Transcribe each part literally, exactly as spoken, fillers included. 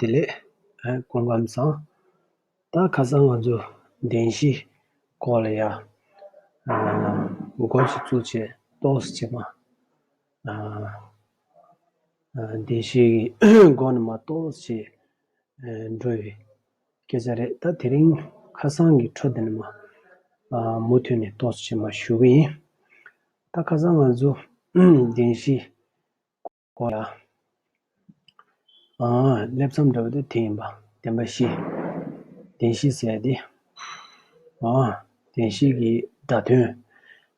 བདེ་ལེགས། ཨ། སྐུ་ཁམས་བཟང་། ད་ཁ་སང་ང་ཚོ་བདེན་བཞིའི་སྐོར་ལ་ཡ། ཨ། འགོ་ཅིག་བཙུགས་བྱས་ཏོག་ཙམ་ཅིག་མ། ཨ། ཨ། བདེན་བཞིའི་སྒོ་ནས་མར་ཏོག་ཙམ་ཅིག་ཨ། འགྲོ་བའི་སྐད་ཆ་རེད། ད་དེ་རིང་ཁ་སང་གི་འཕྲོ་དེ་ནས་མར། ཨ། མུ་མཐུད་ནས་ཏོག་ཙམ་ཅིག་མར་ཞུ་གི་ཡིན། ད་ཁ་སང་ང་ཚོ་བདེན་བཞིའི་སྐོར་ལ། ཨ། སླེབས་མཚམས་འདྲ་བོ་དེ་དེ་ཡིན་པ། བདེན་པ་བཞི། བདེན་བཞི་ཟེར་ཡ་དེ། ཨ། བདེན་བཞི་གི་སྒྲ་དོན།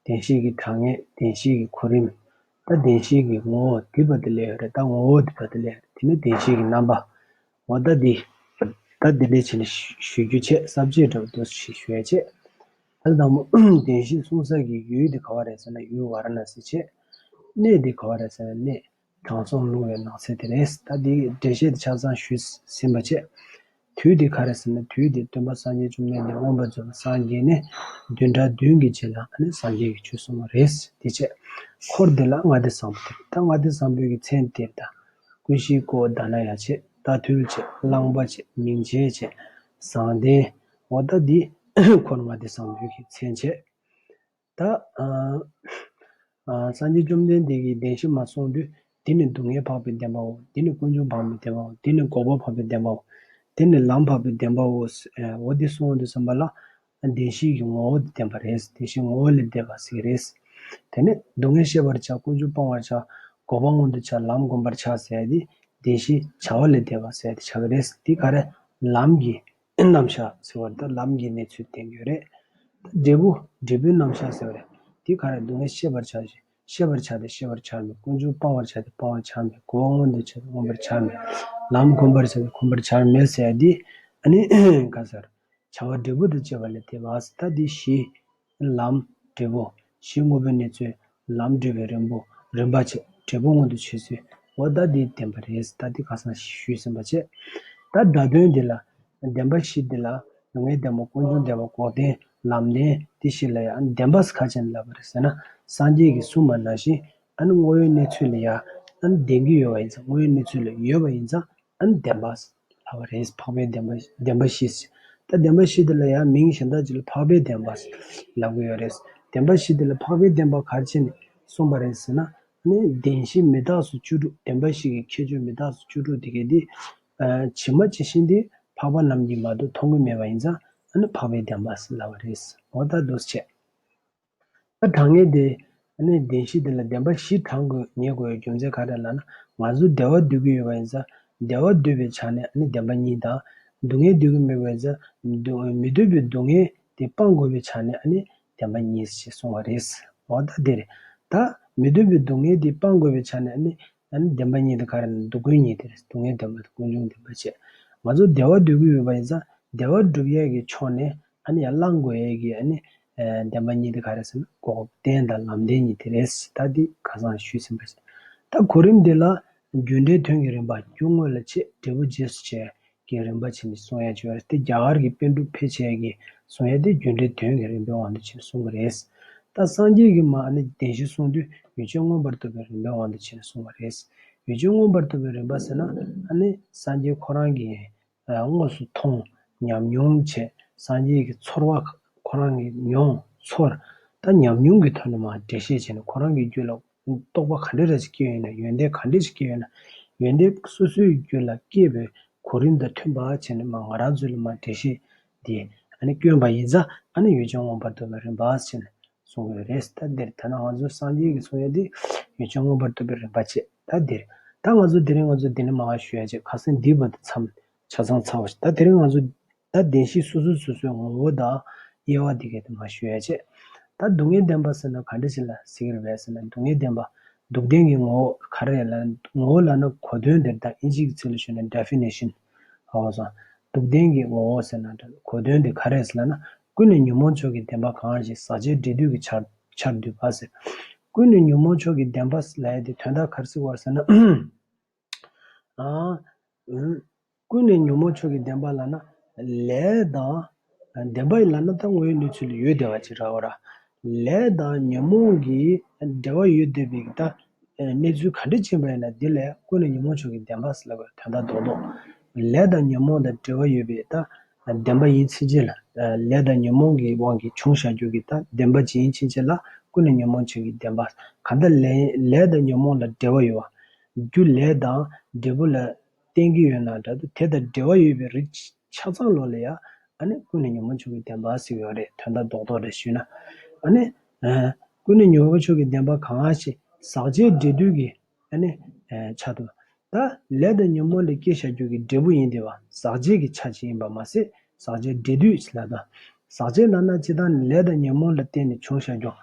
བདེན་བཞི་གི་གྲངས་ངེས། བདེན་བཞི་གི་གོ་རིམ། ད་བདེན་བཞི་གི་ངོ་བོ་འདི་བར་དུ་སླེབས་ཡོད་རེད། ད་ངོ་བོ་འདི་བར་དུ་སླེབས་ཡོད་རེད། དེ་ནས་བདེན་བཞི་གི་རྣམ་པ། འོ་ད་འདི། ད་འདི་འདྲས་བྱས་ནས་ཞུ་ཞུ་རྒྱུ་བྱས། ས་བཅད་འདྲ་བོ་འདུག་ཞེས་ཞུ་ཡ་བྱས། ད་དང་པོ་བདེན་བཞི་གསུང་ས་གི་ཡུལ་དེ་ག་བ་རེད་ཟེར་ན་ཡུལ་ཝཱ་ར་ཎ་སི་བྱས། གནས་དེ་ག་བ་རེད་ཟེར་ན་གནས་དྲང་སྲོང་ལྷུང་བའི་ནགས་ཚལ་དེ་རེད། ད་འདི་འགྲེལ་བཤད་དེ་ཆ་ཚང་ཞུས་ཟིན་པ་བྱས། དུས་དེ་ག་རེད་ཟེར་ན་དུས་དེ་སྟོན་པ་སངས་རྒྱས་བཅོམ་ལྡན་འདས་མངོན་པར་རྫོགས་པར་སངས་རྒྱས་ནས་བདུན་ཕྲག་བདུན་གྱི་རྗེས་ལ་ཨ་ནི་སངས་རྒྱས་ཀྱིས་ཆོས་གསུངས་པ་རེད། དེ་བྱས། འཁོར་འདི་ལ་ལྔ་སྡེ་བཟང་པོ་དེ་རེད། ད་ལྔ་སྡེ་བཟང་པོའི་གི་མཚན་དེ་ད། ཀུན་ཤེས་ཀོ་དྷ་ན་ཡ་བྱས། རྟ་ཐུལ་བྱས། གླང་པ་བྱས། མིང་ཆེན་བྱས། བཟང་ལྡན། འོ་ད་འདི་འཁོར་ལྔ་སྡེ་བཟང་པོའི་གི་མཚན་བྱས། ད། ཨ། ཨ། སངས་རྒྱས་བཅོམ་ལྡན་འདས་ཀྱིས་བདེན་བཞི་མ་གསུངས་དུས། འདི་ནི་སྡུག་བསྔལ་འཕགས་པའི་བདེན་པའོ། འདི་ནི་ཀུན་འབྱུང་འཕགས་པའི་བདེན་པའོ། འདི་ནི་འགོག་པ་འཕགས་པའི་བདེན་པའོ། འདི་ནི་ལམ་འཕགས་པའི་བདེན་པའོ། ཨ། འོ་འདི་གསུངས་དུས་ཙམ་པ་ལ། བདེན་བཞི་གི་ངོ་བོ་འདི་བདེན་པ་རེད། བདེན་བཞི་ངོ་བོ་ལས་འདས་པ་ཟེར་གྱི་རེད། དེ་ནས་སྡུག་བསྔལ་ཤེས་པར་བྱ། ཀུན་འབྱུང་སྤང་བར་བྱ། འགོག་པ་མངོན་དུ་བྱ། ལམ་བསྒོམ་པར་བྱ་ཟེར་ཡ་འདི་བདེན་བཞི་བྱ་བ་ལས་འདས་པ་ཟེར་ཡ་འདི་ཆགས་ཀྱི་རེད། འདི་ག་རེ། ལམ་གྱི་རྣམ་གཞག་ཟེར་བ་རེད། ད་ལམ་གྱི་གནས་ཚུལ་བསྟན་གྱི་ཡོད་རེད། ད་འབྲས་བུ། འབྲས་བུའི་རྣམ་གཞག་ཟེར་བ་རེད། འདི་ག་རེ། སྡུག་བསྔལ་ཤེས་པར་བྱ་ཞིང་། ཤེས་པར་བྱ་སྟེ་ཤེས་པར་བྱར་མེད། ཀུན་འབྱུང་སྤང་བར་བྱ་སྟེ་སྤང་བར་བྱར་མེད། འགོག་པ་མངོན་དུ་བྱ་སྟེ་མངོན་པར་བྱར་མེད། ལམ་བསྒོམ་པར་བྱ་སྟེ་བསྒོམ་པར་བྱར་མེད་ཟེར་ཡ་འདི་ཨ་ནི་ག་ཟེར། བྱ་བ་འབྲས་བུ་དང་བཅས་པ་ལས་འདས་པ། ད་འདི་བཞི། ལམ། འབྲས་བུ། གཞི་དངོས་པོའི་གནས་ཚུལ། ལམ་འབྲས་བུའི་རིམ་པ། རིམ་པ་བྱས། འབྲས་བུ་མངོན་དུ་བྱེད་ཚུལ། འོ་ད་འདི་བདེན་པ་རེད། ད་འདི་ཁ་སང་ཞུས་ཟིན་པ་བྱས། ད་སྒྲ་དོན་འདི་ལ། བདེན་པ་བཞི་འདི་ལ། སྡུག་བསྔལ་བདེན་པ། ཀུན་འབྱུང་བདེན་པ། འགོག་བདེན། ལམ་བདེན། འདི་བཞི་ལ་ཡང་བདེན་པ་ཟེར་ག་ཅི་ལབ་པ་རེད་ཟེར་ན། སངས་རྒྱས་ཀྱིས་གསུངས་པ་ནང་བཞིན་ཨ་ནི་དངོས་ཡོད་གནས་ཚུལ་ལ་ཡང་ཨ་ནི་བདེན་གྱི་ཡོད་པ་ཡིན་ཙང་། དངོས་ཡོད་གནས་ཚུལ་ལ་ཡོད་པ་ཡིན་ཙང་། ཨ་ནི་བདེན་པ་ལབ་པ་རེད། འཕགས་པའི་བདེན་པ། བདེན་པ་བཞི་ཟེར། ད་བདེན་པ་བཞི་དེ་ལ་ཡང་མིང་གཞན་དག་ཅིག་ལ་འཕགས་པའི་བདེན་པ་ལབ་ཀྱི་ཡོད་རེད། བདེན་པ་བཞི་དེ་ལ་འཕགས་པའི་བདེན་པ་ག་རེ་བྱས་ནས་གསུངས་པ་རེད་ཟེར་ན། ཨ་ནི་བདེན་བཞི་མི་རྟག་སོགས་བཅུ་དྲུག་བདེན་པ་བཞི་གི་ཁྱད་ཆོས་མི་རྟག་སོགས་བཅུ་དྲུག་དེ་གའི་དེ། ཨ། ཇི་མ་ཇི་བཞིན་དེ་འཕགས་པ་རྣམས་ཀྱིས་མ་རྟོགས་མཐོང་གི་མེད་པ་ཡིན་ཙང་ཨ་ནི་འཕགས་པའི་བདེན་པ་ལབ་པ་རེད། འོ་ད་འདུག་སེ་བྱས། ད་དྲང་ངེས་དེ། ཨ་ནི་བདེན་བཞི་དེ་ལ་བདེན་པ་བཞི་དྲང་དགོས་ངེས་དགོས་པའི་རྒྱུ་མཚན་ག་རེ་ལབ་ན། ང་ཚོ་བདེ་བ་འདོད་ཀྱི་ཡོད་པ་ཡིན་ཙང་། བདེ་བ་འདོད་པའི་ཆ་ནས་ཨ་ནི་བདེན་པ་གཉིས་དང་། སྡུག་བསྔལ་འདོད་ཀྱི་མེད་པ་ཡིན་ཙང་། སྡུག་མི་འདོད་པའི་སྡུག་བསྔལ་དེ་སྤང་དགོས་པའི་ཆ་ནས་ཨ་ནི་བདེན་པ་གཉིས་ཞེས་གསུངས་པ་རེད། འོ་ད་དེ་རེད། ད་མི་འདོད་པའི་སྡུག་བསྔལ་དེ་སྤང་དགོས་པའི་ཆ་ནས་ཨ་ནི། ཨ་ནི་བདེན་པ་གཉིས་དེ་ག་རེ་ན་སྡུག་ཀུན་གཉིས་དེ་རེད། སྡུག་བསྔལ་བདེན་པ་དང་ཀུན་འབྱུང་བདེན་པ་བྱས། ང་ཚོ་བདེ་བ་འདོད་ཀྱི་ཡོད་པ་ཡིན་ཙང་བདེ་བ་སྒྲུབ་ཡས་ཀྱི་ཕྱོགས་ནས་ཨ་ནི་ཡར་བླང་དགོས་ཡས་ཀྱི་ཨ་ནི། ཨ། བདེན་པ་གཉིས་དེ་ག་རེ་ཟེར་ན་འགོག་བདེན་དང་ལམ་བདེན་གཉིས་དེ་རེད། ད་འདི་ཁ་སང་ཞུས་ཟིན་པ་རེད། ད་གོ་རིམ་འདི་ལ་རྒྱུ་འབྲས་དོན་གྱི་རིམ་པ། རྒྱུ་སྔོན་ལ་བྱེད། འབྲས་བུ་རྗེས་སུ་བྱེད་ཀྱི་རིམ་པ་བྱས་ནས་གསུང་ཡ་བྱས་པ་རེད། དེ་རྒྱ་གར་གྱི་པཎ་གྲུབ་ཕལ་ཆེ་གིས་གསུང་ཡ་དེ་རྒྱུ་འབྲས་དོན་གྱི་རིམ་པའི་དབང་དུ་བྱས་ནས་གསུང་གི་རེད། ད་སངས་རྒྱས་ཀྱིས་མར་ཨ་ནི་བདེན་བཞི་གསུང་དུས་ཡུལ་ཅན་མངོན་པར་རྟོགས་པའི་རིམ་པའི་དབང་དུ་བྱས་ནས་གསུང་བ་རེད། ཡུལ་ཅན་མངོན་པར་རྟོགས་པའི་རིམ་པ་ཟེར་ན་ཨ་ནི་སངས་རྒྱས་ཁོ་རང་གིས་དངོས་སུ་མཐོང་། ཉམས་མྱོང་བྱས། སངས་རྒྱས་ཀྱི་ཚོར་བ་ཁོ་རང་གིས་མྱོང་ཚོར། ད་ཉམས་མྱོང་གི་ཐོག་ནས་མར་འགྲེལ་བཤད་བྱས་ནས་ཁོ་རང་གི་རྒྱུད་ལ་རྟོགས་པ་ག་འདྲ་རེ་ཞིག་སྐྱེས་ཡོད་ན། ཡོན་ཏན་ག་འདྲ་ཞིག་སྐྱེས་ཡོད་ན། ཡོན་ཏན་སོ་སོའི་རྒྱུད་ལ་སྐྱེས་པའི་གོ་རིམ་དང་མཐུན་པ་བྱས་ནས་མར་ང་རང་ཚོ་ལ་མར་འགྲེལ་བཤད་དེ་ཨ་ནི་བསྐྱོན་པ་ཡིན་ཙང་ཨ་ནི་ཡུལ་ཅན་མངོན་པར་རྟོགས་པའི་རིམ་པ་ཟེར་ནས་གསུང་གི་ཡོད་རེད། ད་འདིར་ཐ་ན་ང་ཚོ་སངས་རྒྱས་ཀྱིས་གསུང་ཡ་དེ་ཡུལ་ཅན་མངོན་པར་རྟོགས་པའི་རིམ་པ་བྱས། ད་འདིར་ད་ང་ཚོ་དེ་རིང་ང་ཚོ་འདི་ནས་མར་ཞུ་ཡ་བྱས། ཁ་སང་འདི་བར་དུ་མཚམས་ཆ་ཚང་ཚར་བ་ཞིག་ད་དེ་རིང་ང་ཚོ་ད་བདེན་བཞི་སོ་སོ་སོ་སོའི་ངོ་བོ་དང་དབྱེ་བ་དེ་གའི་དེ་མར་ཞུ་ཡ་བྱས། ད་སྡུག་བསྔལ་བདེན་པ་ཟེར་ན་ག་འདྲ་ཞིག་ལ་ཟེར་གྱི་རེད་པས་ཟེར་ན། སྡུག་བསྔལ་བདེན་པ། སྡུག་བདེན་གྱི་ངོ་བོ་ག་རེ་ལབ་ན། ངོ་བོ་ལབ་ན་གོ་དོན་དེ། ད་དབྱིན་ཇིའི་ཚིག་ལ་ཞུས་ན་definition ཧ་གོ་སོང་། སྡུག་བདེན་གྱི་ངོ་བོ་ཟེར་ན་གོ་དོན་དེ་ག་རེ་ཟེར་ལབ་ན། ཀུན་ནས་ཉོན་མོངས་ཕྱོགས་ཀྱི་བདེན་པ་གང་ཞིག །ཟག་བཅས་འབྲས་དུས་ཀྱི་ཆར་ཆར་འདུས་པ་ཟེར། ཀུན་ནས་ཉོན་མོངས་ཕྱོགས་ཀྱི་བདེན་པ་ལབ་ཡ་དེ་དོན་དག་ག་རེ་ཟེར་བ་ཟེར་ན། ཨ། ཨུམ། ཀུན་ནས་ཉོན་མོངས་ཕྱོགས་ཀྱི་བདེན་པ་ལབ་ན། ལས་དང་། བདེན་པ་ཡི་ལབ་ན་ད་དངོས་ཡོད་གནས་ཚུལ་ལ་ཡོད་བསྡད་པ་ཅིག་རེད་པ། ལས་དང་ཉོན་མོངས་ཀྱི་འབྲེལ་བ་ཡོད་བསྡད་པའི་ད་གནས་ཚུལ་ག་འདྲ་ཅིག་ཡིན་པ་ཡིན་ན་འདི་ལ་ཀུན་ནས་ཉོན་མོངས་ཕྱོགས་ཀྱི་བདེན་པ་ཟེར་ལབ་པའི་དོན་དག་རྡོག་རྡོག་ལས་དང་ཉོན་མོངས་དང་འབྲེལ་བ་ཡོད་པའི་ད་བདེན་པ་ཡིན་ཕྱིན་ཆད་ལ། ལས་དང་ཉོན་མོངས་ཀྱི་དབང་གིས་བྱུང་བཞག་རྒྱུ་གི་ད་བདེན་པ་ཅིག་ཡིན་ཕྱིན་ཆད་ལ་ཀུན་ནས་ཉོན་མོངས་ཆོས་ཀྱི་བདེན་པ། གང་ལྟར་ལས་ལས་དང་ཉོན་མོངས་ལ་འབྲེལ་བ་ཡོད་པ། རྒྱུ་ལས་དང་འབྲས་བུ་ལ་བརྟེན་གྱི་ཡོད་ན་འདྲ་འདུག་དེ་དང་འབྲེལ་བ་ཡོད་པའི་རིགས་ཆ་ཚང་ལོ་ལ་ཡང་ཨ་ནི་ཀུན་ནས་ཉོན་མོངས་ཆོས་ཀྱི་བདེན་པ་ཟེར་གྱི་ཡོད་རེད། དོན་དག་རྡོག་རྡོག་རེ་ཞུས་ན། ཨ་ནི་ཀུན་ནས་ཉོན་མོངས་ཆོས་ཀྱི་བདེན་པ་གང་ཞིག་ཟག་བཅས་འབྲས་དུས་ཀྱི་ཨ་ནི་ཆ་དུ། ད་ལས་དང་ཉོན་མོངས་ལས་སྐྱེས་བཞག་རྒྱུ་གི་འབྲས་བུ་ཡིན་བསྡད་པ་ཟག་བཅས་ཀྱི་ཆ་ཅིག་ཡིན་པ་མ་ཟད། ཟག་བཅས་འབྲས་དུས་ལ་ད། ཟག་བཅས་ལབ་ན་སྤྱིར་བཏང་ནི་ལས་དང་ཉོན་མོངས་ལ་བརྟེན་ནས་བྱུང་བཞག་རྒྱུ།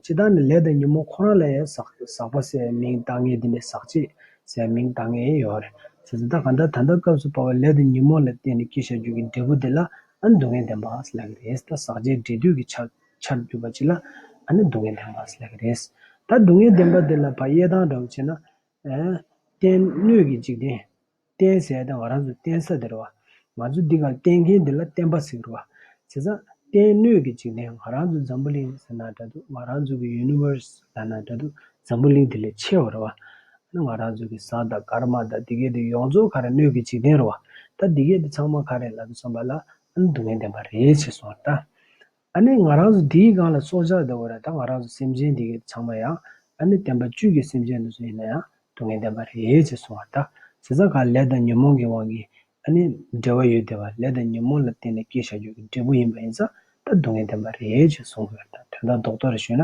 སྤྱིར་བཏང་ནི་ལས་དང་ཉོན་མོངས་ཁོ་རང་ལ་ཡང་ཟག་ཟག་པ་ཟེར་མིང་བཏགས་མཁན་དེ་འདྲ་ཟག་བཅས་ཟེར་མིང་བཏགས་མཁན་ཡོད་རེད། བྱས་ཙང་ད་གང་ལྟར་ད་ལྟ་སྐབས་སུ་བབ་པ་ལས་དང་ཉོན་མོངས་ལ་བརྟེན་ནས་སྐྱེས་བཞག་རྒྱུ་གི་འབྲས་བུ་དེ་ལ་ཨ་ནི་སྡུག་བསྔལ་བདེན་པ་ལབ་ཀྱི་རེད། ད་ཟག་བཅས་འབྲས་དུས་ཀྱི་ཆར་ཆར་གྱུར་པ་ཅིག་ལ་ཨ་ནི་སྡུག་བསྔལ་བདེན་པ་ལབ་ཀྱི་རེད། ད་སྡུག་བསྔལ་བདེན་པ་དེ་ལ་ཕར་དབྱེ་སྟངས་འདྲ་བོ་བྱས་ན། རྟེན་སྣོད་ཀྱི་འཇིག་རྟེན། རྟེན་ཟེར་ཡ་དེ་ང་རང་ཚོ་བརྟེན་ས་དེ་རེད་བ། ང་ཚོ་འདི་གར་བརྟེན་མཁན་དེ་ལ་བརྟེན་པ་ཟེར་གྱི་རེད་བ། བྱས་ཙང་རྟེན་སྣོད་ཀྱི་འཇིག་རྟེན། ང་རང་ཚོ་འཛམ་བུ་གླིང་ཟེར་ན་འདྲ་འདུག་ང་རང་ཚོ་གི་ཡུ་ནི་ཝར་སི་ལབ་ན་འདྲ་འདུག་འཛམ་བུ་གླིང་དེ་ལས་ཆེ་བ་རེད་བ། ང་རང་ཚོ་གི་གཟའ་དང་སྐར་མ་དང་དེ་གས་དེ་ཡོངས་རྫོགས་ག་རེ་སྣོད་ཀྱི་འཇིག་རྟེན་རེད་བ། ད་དེ་གས་དེ་ཚང་མ་ག་རེ་ལབ་དུས་ཙམ་པ་ལ་ཨ་ནི་སྡུག་བསྔལ་བདེན་པ་རེད་ཅེས་གསུངས་པ་ད། ཨ་ནི་ང་རང་ཚོ་འདིའི་སྒང་ལ་སྲོག་ཆགས་འདྲ་བོ་རེད། ད་ང་རང་ཚོ་སེམས་ཅན་འདི་གའི་ཚང་མ་ཡང་ཨ་ནི་བདེན་པ་བཅུད་ཀྱི་སེམས་ཅན་འདི་ཚོ་ཡིན་ན་ཡང་སྡུག་བསྔལ་བདེན་པ་རེད་ཅེས་གསུངས་པ་ད། བྱས་ཙང་ག་ལས་དང་ཉོན་མོངས་ཀྱི་དབང་གིས་ཨ་ནི་འབྲེལ་བ་ཡོད་བསྡད་པ། ལས་དང་ཉོན་མོངས་ལ་བརྟེན་ནས་སྐྱེས་བཞག་རྒྱུ་གི་འབྲས་བུ་ཡིན་པ་ཡིན་ཙང་ད་སྡུག་བསྔལ་བདེན་པ་རེད་ཅེས་གསུངས་པ་ད། དོན་དག་རྡོག་རྡོག་རེ་ཞུས་ན།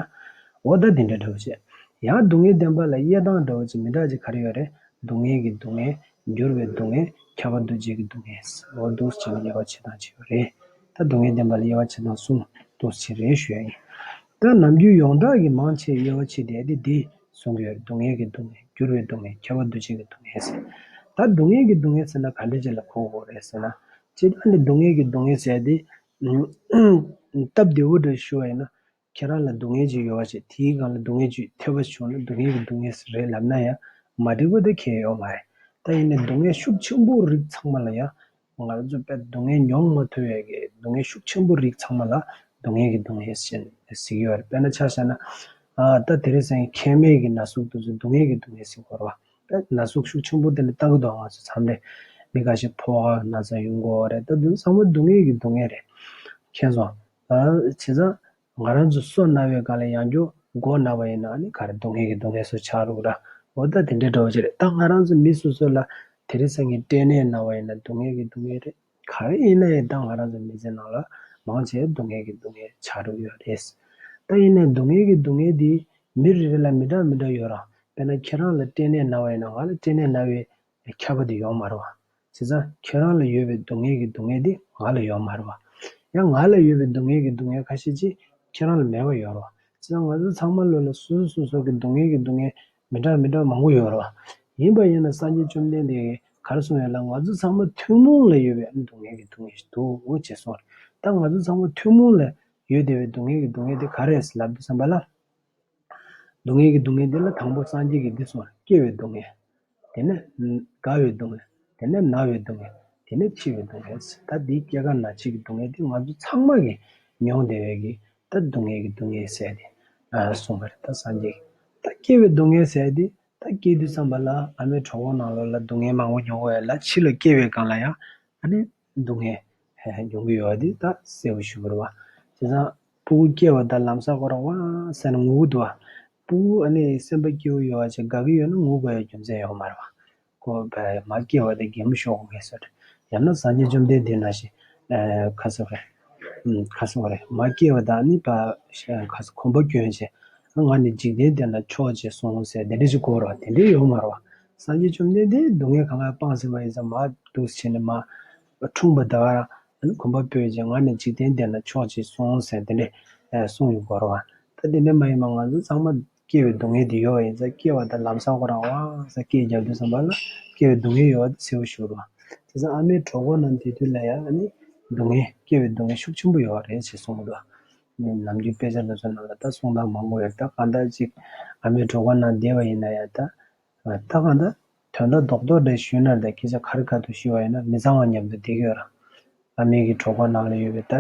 འོ་ད་འདི་འདྲ་འདྲ་བོ་བྱས། ཡང་སྡུག་བསྔལ་བདེན་པ་ལ་དབྱེ་སྟངས་འདྲ་བོ་ཅིག་མི་འདྲ་ཅིག་ག་རེ་ཡོད་རེད། སྡུག་བསྔལ་གྱི་སྡུག་བསྔལ། འགྱུར་བའི་སྡུག་བསྔལ། ཁྱབ་པ་འདུ་བྱེད་ཀྱི་སྡུག་བསྔལ། འོ་འདུག་སེ་བྱས་ནས་དབྱེ་བ་ཕྱེ་སྟངས་ཅིག་ཡོད་རེད། ད་སྡུག་བསྔལ་བདེན་པ་ལ་དབྱེ་བ་ཕྱེ་སྟངས་གསུམ་འདུག་སེ་བྱས་རེད་ཞུ་ཡ་ཡིན། ད་ནམ་རྒྱུན་ཡོངས་གྲགས་ཀྱི་མང་ཆེ་དབྱེ་བ་ཕྱེ་བསྡད་དེ་འདི་གསུང་གི་ཡོད་རེད། སྡུག་བསྔལ་གྱི་སྡུག་བསྔལ། འགྱུར་བའི་སྡུག་བསྔལ། ཁྱབ་པ་འདུ་བྱེད་ཀྱི་སྡུག་བསྔལ་ཟེར། ད་སྡུག་བསྔལ་གྱི་སྡུག་བསྔལ་ཟེར་ན་ག་འདྲ་ཅིག་ལ་གོ་དགོས་རེད་ཟེར་ན། སྤྱིར་བཏང་ནི་སྡུག་བསྔལ་གྱི་སྡུག་བསྔལ་ཟེར་ཡ་དེ། སྟབས་བདེ་བོ་འདྲ་ཞུ་བ་ཡིན་ན། ཁྱེད་རང་ལ་སྡུག་བསྔལ་ཅིག་ཡོད་པ་བྱས། དེའི་སྒང་ལ་སྡུག་བསྔལ་ཅིག་ཐེབས་པ་བྱུང་ན་སྡུག་བསྔལ་གྱི་སྡུག་བསྔལ་རེད་ལབ་ན་ཡང་མ་འགྲིག་པ་དེ་གང་ཡང་ཡོད་མ་རེད། ད་ཡིན་ནའི་སྡུག་བསྔལ་ཤུགས་ཆེན་པོ་རིགས་ཚང་མ་ལ་ཡང་། ང་ཚོ་དཔེ་སྡུག་བསྔལ་མྱོང་མ་ཐུབ་པའི་གི་སྡུག་བསྔལ་ཤུགས་ཆེན་པོ་རིགས་ཚང་མ་ལ་སྡུག་བསྔལ་གྱི་སྡུག་བསྔལ་ཞེས་ཟེར་གྱི་ཡོད་རེད། དཔེར་ན་ཆ་བཞག་ན། ཨ་ད་དེ་རིང་སང་ཉིན་མཁལ་མའི་གི་ན་ཟུག་དེ་ཚོ་སྡུག་བསྔལ་གྱི་སྡུག་བསྔལ་ཟེར་གྱི་ཡོད་རེད་བ། དཔེ་ན་ཟུག་ཤུགས་ཆེན་པོ་དེ་འདྲ་བཏང་གི་འདུག་ང་ཚོ་མཚམས་རེ། མི་ཁ་ཤས་ཕོ་བ་ན་ཚ་ཡོང་གི་ཡོད་རེད། ད་དེ་ཚང་མ་སྡུག་བསྔལ་གྱི་སྡུག་བསྔལ་རེད། མཁྱེན་སོང་། ཨ་བྱས་ཙང་། ང་རང་ཚོ་སོ་ན་བའི་སྒང་ལ་ཡང་བསྐྱར་མགོ་ན་བ་ཡིན་ན་ཨ་ནི་ག་རེ་སྡུག་བསྔལ་གྱི་སྡུག་བསྔལ་སུ་ཆགས་རུག་ར། འོ་ད་དེ་འདྲའི་འདྲ་བོ་ཅིག་རེད། ད་ང་རང་ཚོ་མི་སོ་སོ་ལ་དེ་རིང་སང་ཉིན་སྐྲན་ནད་ན་བ་ཡིན་ན་སྡུག་བསྔལ་གྱི་སྡུག་བསྔལ་རེད། ག་རེ་ཡིན་ན་ཡང་ད་ང་རང་ཚོ་མི་ཚེ་ནང་ལ་མང་ཆེ་སྡུག་བསྔལ་གྱི་སྡུག་བསྔལ་ཆགས་རུག་ཡོད་རེད། ད་ཡིན་ནའི་སྡུག་བསྔལ་གྱི་སྡུག་བསྔལ་འདི་མི་རེ་རེ་ལ་མི་འདྲ་མི་འདྲ་ཡོད་ར། དཔེར་ན་ཁྱེད་རང་ལ་སྐྲན་ནད་ན་བ་ཡིན་ན་ང་ལ་སྐྲན་ནད་ན་བའི་ཁྱབ་པ་དེ་ཡོད་མ་རེད་བ། བྱས་ཙང་ཁྱེད་རང་ལ་ཡོད་པའི་སྡུག་བསྔལ་གྱི་སྡུག་བསྔལ་དེ་ང་ལ་ཡོད་མ་རེད་བ། ཡང་ང་ལ་ཡོད་པའི་སྡུག་བསྔལ་གྱི་སྡུག་བསྔལ་ཁ་ཤས་ཅིག་ཁྱེད་རང་ལ་མེད་པ་ཡོད་རེད་བ། བྱས་ཙང་ང་ཚོ་ཚང་མ་ལོ་ལ་སོ་སོ་སོ་སོ་གི་སྡུག་བསྔལ་གྱི་སྡུག་བསྔལ་མི་འདྲ་མི་འདྲ་མང་པོ་ཡོད་རེད་བ། ཡིན་པ་ཡིན་ན་སངས་རྒྱས་བཅོམ་ལྡན་འདས་ཀྱིས་ག་རེ་གསུངས་ཡོད་ལབ། ང་ཚོ་ཚང་མ་ཐུན་མོང་ལ་ཡོད་པའི་སྡུག་བསྔལ་གྱི་སྡུག་བསྔལ་ཞིག་འདུག་ཅེས་གསུངས་རེད། ད་ང་ཚོ་ཚང་མ་ཐུན་མོང་ལ་ཡོད་བསྡད་པའི་སྡུག་བསྔལ་གྱི་སྡུག་བསྔལ་དེ་ག་རེ་རེད་ལབ་དུས་ཙམ་པ་ལ། སྡུག་བསྔལ་གྱི་སྡུག་བསྔལ་འདི་ལ་དང་པོ་སངས་རྒྱས་ཀྱིས་འདི་གསུངས་པ། སྐྱེ་བའི་སྡུག་བསྔལ། དེ་ནས་རྒ་བའི་སྡུག་བསྔལ། དེ་ནས་ན་བའི་སྡུག་བསྔལ། དེ་ནས་འཆི་བའི་སྡུག་བསྔལ། ད་འདིའི་སྐྱེ་རྒ་ན་འཆི་གི་སྡུག་བསྔལ་འདི་ང་ཚོ་ཚང་མ་གིས་མྱོང་བསྡད་པའི་གི་ད་སྡུག་བསྔལ་གྱི་སྡུག་བསྔལ་ཟེར་ཏེ་གསུངས་པ་རེད། ད་སངས་རྒྱས་ཀྱིས་ད་སྐྱེ་བའི་སྡུག་བསྔལ་ཟེར་ཏེ། ད་སྐྱེ་དུས་ཙམ་པ་ལ་ཨ་མའི་གྲོད་ཁོག་ནང་ལོགས་ལ་སྡུག་བསྔལ་མང་པོ་མྱོང་དགོས་ཡ་ལ། ཕྱི་ལ་སྐྱེ་བའི་སྒང་ལ་ཡང་ཨ་ནི་སྡུག་བསྔལ་མྱོང་གི་ཡོད་པ་འདི་ད་གསལ་པོ་ཞུ་དགོས་རེད་བ། བྱས་ཙང་ཕྲུ་གུ་སྐྱེ་བ་དང་ལམ་སང་ཁོ་རང་ཝ་ཟེར་ནས་ངུ་གི་འདུག་བ། ཕྲུ་གུ་ཨ་ནི་སེམས་པ་སྐྱིད་པོ་ཡོད་པ་ཅིག་དགའ་གི་ཡོད་ན་ངུ་དགོས་ཡ་རྒྱུ་མཚན་ཡོད་མ་རེད་བ། ཁོ་བས་མ་སྐྱེ་བ་དེ་གད་མོ་ཤོར་དགོས་ཀྱི་སོ་རེད། ཡང་ན་སངས་རྒྱས་བཅོམ་ལྡན་འདས་ནང་བཞིན་ཁ་སོ་རེད། ཁ་སོ་རེད། མ་སྐྱེ་བ་དང་ནི་ཕ་ཁ་སོ་གོམ་པ་གྱོན་བྱས། ང་ནི་འཇིག་རྟེན་འདི་ན་མཆོག་ཅེས་གསུངས་ཟེར་དེ་འདྲ་ཞིག་གོ་ར་དེ་འདྲ་ཡོད་མ་རེད་བ། སངས་རྒྱས་བཅོམ་ལྡན་འདས་སྡུག་བསྔལ་གང་ག་སྤངས་ཟིན་པ་ཡིན་ཙང་མ་འདུག་བྱས་ནས་མ་འཁྲུངས་པ་ད་ག་རང་གོམ་པ་སྤོས་བྱས། ང་ནི་འཇིག་རྟེན་འདི་ན་མཆོག་ཅེས་གསུངས་ཟེར་དེ་འདྲ་གསུངས་ཡོད་གོ་ར་བ། ད་དེ་འདྲ་མ་ཡིན་པ་ང་ཚོ་ཚང་མ་སྐྱེ་བའི་སྡུག་བསྔལ་དེ་ཡོད་པ་ཡིན་ཙང་སྐྱེ་བ་དང་ལམ་སང་ཁོ་རང་ཝ་ཟེར་སྐད་རྒྱབ་དུས་ཙམ་པ་ལ་སྐྱེ་བའི་སྡུག་བསྔལ་ཡོད་པ་དེ་གསལ་པོ་ཞུ་ར་བ། བྱས་ཙང་ཨ་མའི་གྲོད་ཁོག་ནང་བསྡད་དུས་ལ་ཡང་ཨ་ནི་སྡུག་བསྔལ་སྐྱེ་བའི་སྡུག་བསྔལ་ཤུགས་ཆེན་པོ་ཡོད་རེད་ཅེས་གསུངས་འདུག་ནམ་རྒྱུན་དཔེ་ཆ་ལ་སོགས་ནང་ལ་ད་གསུང་སྟངས་མང་པོ་ཡོད། ད་གང་ལྟར་ཅིག་ཨ་མའི་གྲོད་ཁོག་ནང་བསྡད་པ་ཡིན་ན་ཡང་ད་ད་གང་ལྟར་དོན་དག་རྡོག་རྡོག་འདྲ་ཞུས་ན་ད་སྐད་ཆ་ཁ་རི་ཁ་ཐུག་ཞུས་པ་ཡིན་ན་མི་གཙང་བ་མཉམ་དུ་བསྡད་ཀྱི་ཡོད་ར། ཨ་མའི་གི་གྲོད་ཁོག་ནང་ལ་ཡོད་པའི་ད་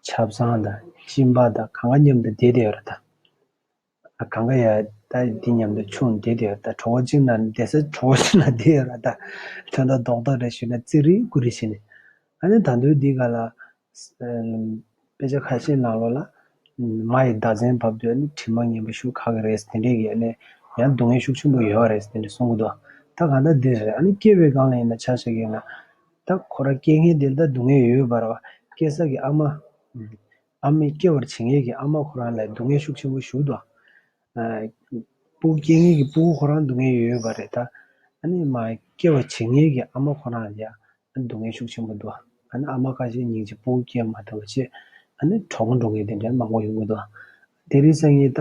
ཆབ་གཙང་དང་གཤིན་པ་དང་གང་ག་མཉམ་དུ་བསྡད་བསྡད་ཡོད་ར་ད། གང་ག་ཡ་ ད་འདི་མཉམ་དུ་ཆུང་བསྡད་དེ་ཡོད། ད་གྲོད་ཁོག་གཅིག་ན་བསྡད་ས་གྲོད་ཁོག་གཅིག་ན་བསྡད་ཡོད་ར། ད་དོན་དག་རྡོག་རྡོག་རེ་ཞུས་ན་ཙི་རི་ཀུ་རི་བྱས་ནས། ཨ་ནི་ད་དུང་འདི་ག་ལ། དཔེ་ཆ་ཁ་ཤས་ནང་ལོགས་ལ། མ་ཡི་ཟླ་མཚན་བབས་དུས་ཨ་ནི་དྲི་མ་ངན་པ་ཤུགས་ཁག་གི་རེད་དེ་འདྲས་ཀྱི་ཨ་ནི་ཡང་སྡུག་བསྔལ་ཤུགས་ཆེན་པོ་ཡོད་རེད་དེ་འདྲས་གསུང་གི་འདུག་ད་གང་ལྟར་འདི་རེད། ཨ་ནི་སྐྱེ་བའི་སྒང་ལ་ཡིན་ན་ཆ་བཞག་གི་ཡིན་ན། ད་ཁོ་རང་སྐྱེ་མཁན་དེ་ལ་ད་སྡུག་བསྔལ་ཡོད་ཡོད་པ་རེད་བ། སྐྱེ་ས་གི་ཨ་མ། ཨ་མའི་སྐྱེ་བར་བྱེད་མཁན་གྱི་ཨ་མ་ཁོ་རང་ལ་སྡུག་བསྔལ་ཤུགས་ཆེན་པོ་ཞུགས་འདུག་ཨ་སྤུ་གུ་སྐྱེ་མཁན་གྱི་སྤུ་གུ་ཁོ་རང་སྡུག་བསྔལ་ཡོད་ཡོད་པ་རེད་ད། ཨ་ནི་མ་སྐྱེ་བར་བྱེད་མཁན་གྱི་ཨ་མ་ཁོ་རང་ལ་ཡ་སྡུག་བསྔལ་ཤུགས་ཆེན་པོ་འདུག་ཨ་ནི་ཨ་མ་ཁ་ཤས་སྙིང་རྗེ་སྤུ་གུ་སྐྱེ་མ་ཐུབ་པ་བྱས། ཨ་ནི་གྲོད་ཁོག་འགྲོ་མཁན་དེ་འདྲ་མང་པོ་ཡོང་གི་འདུག་དེ་རིང་སང་ཉིན་ད་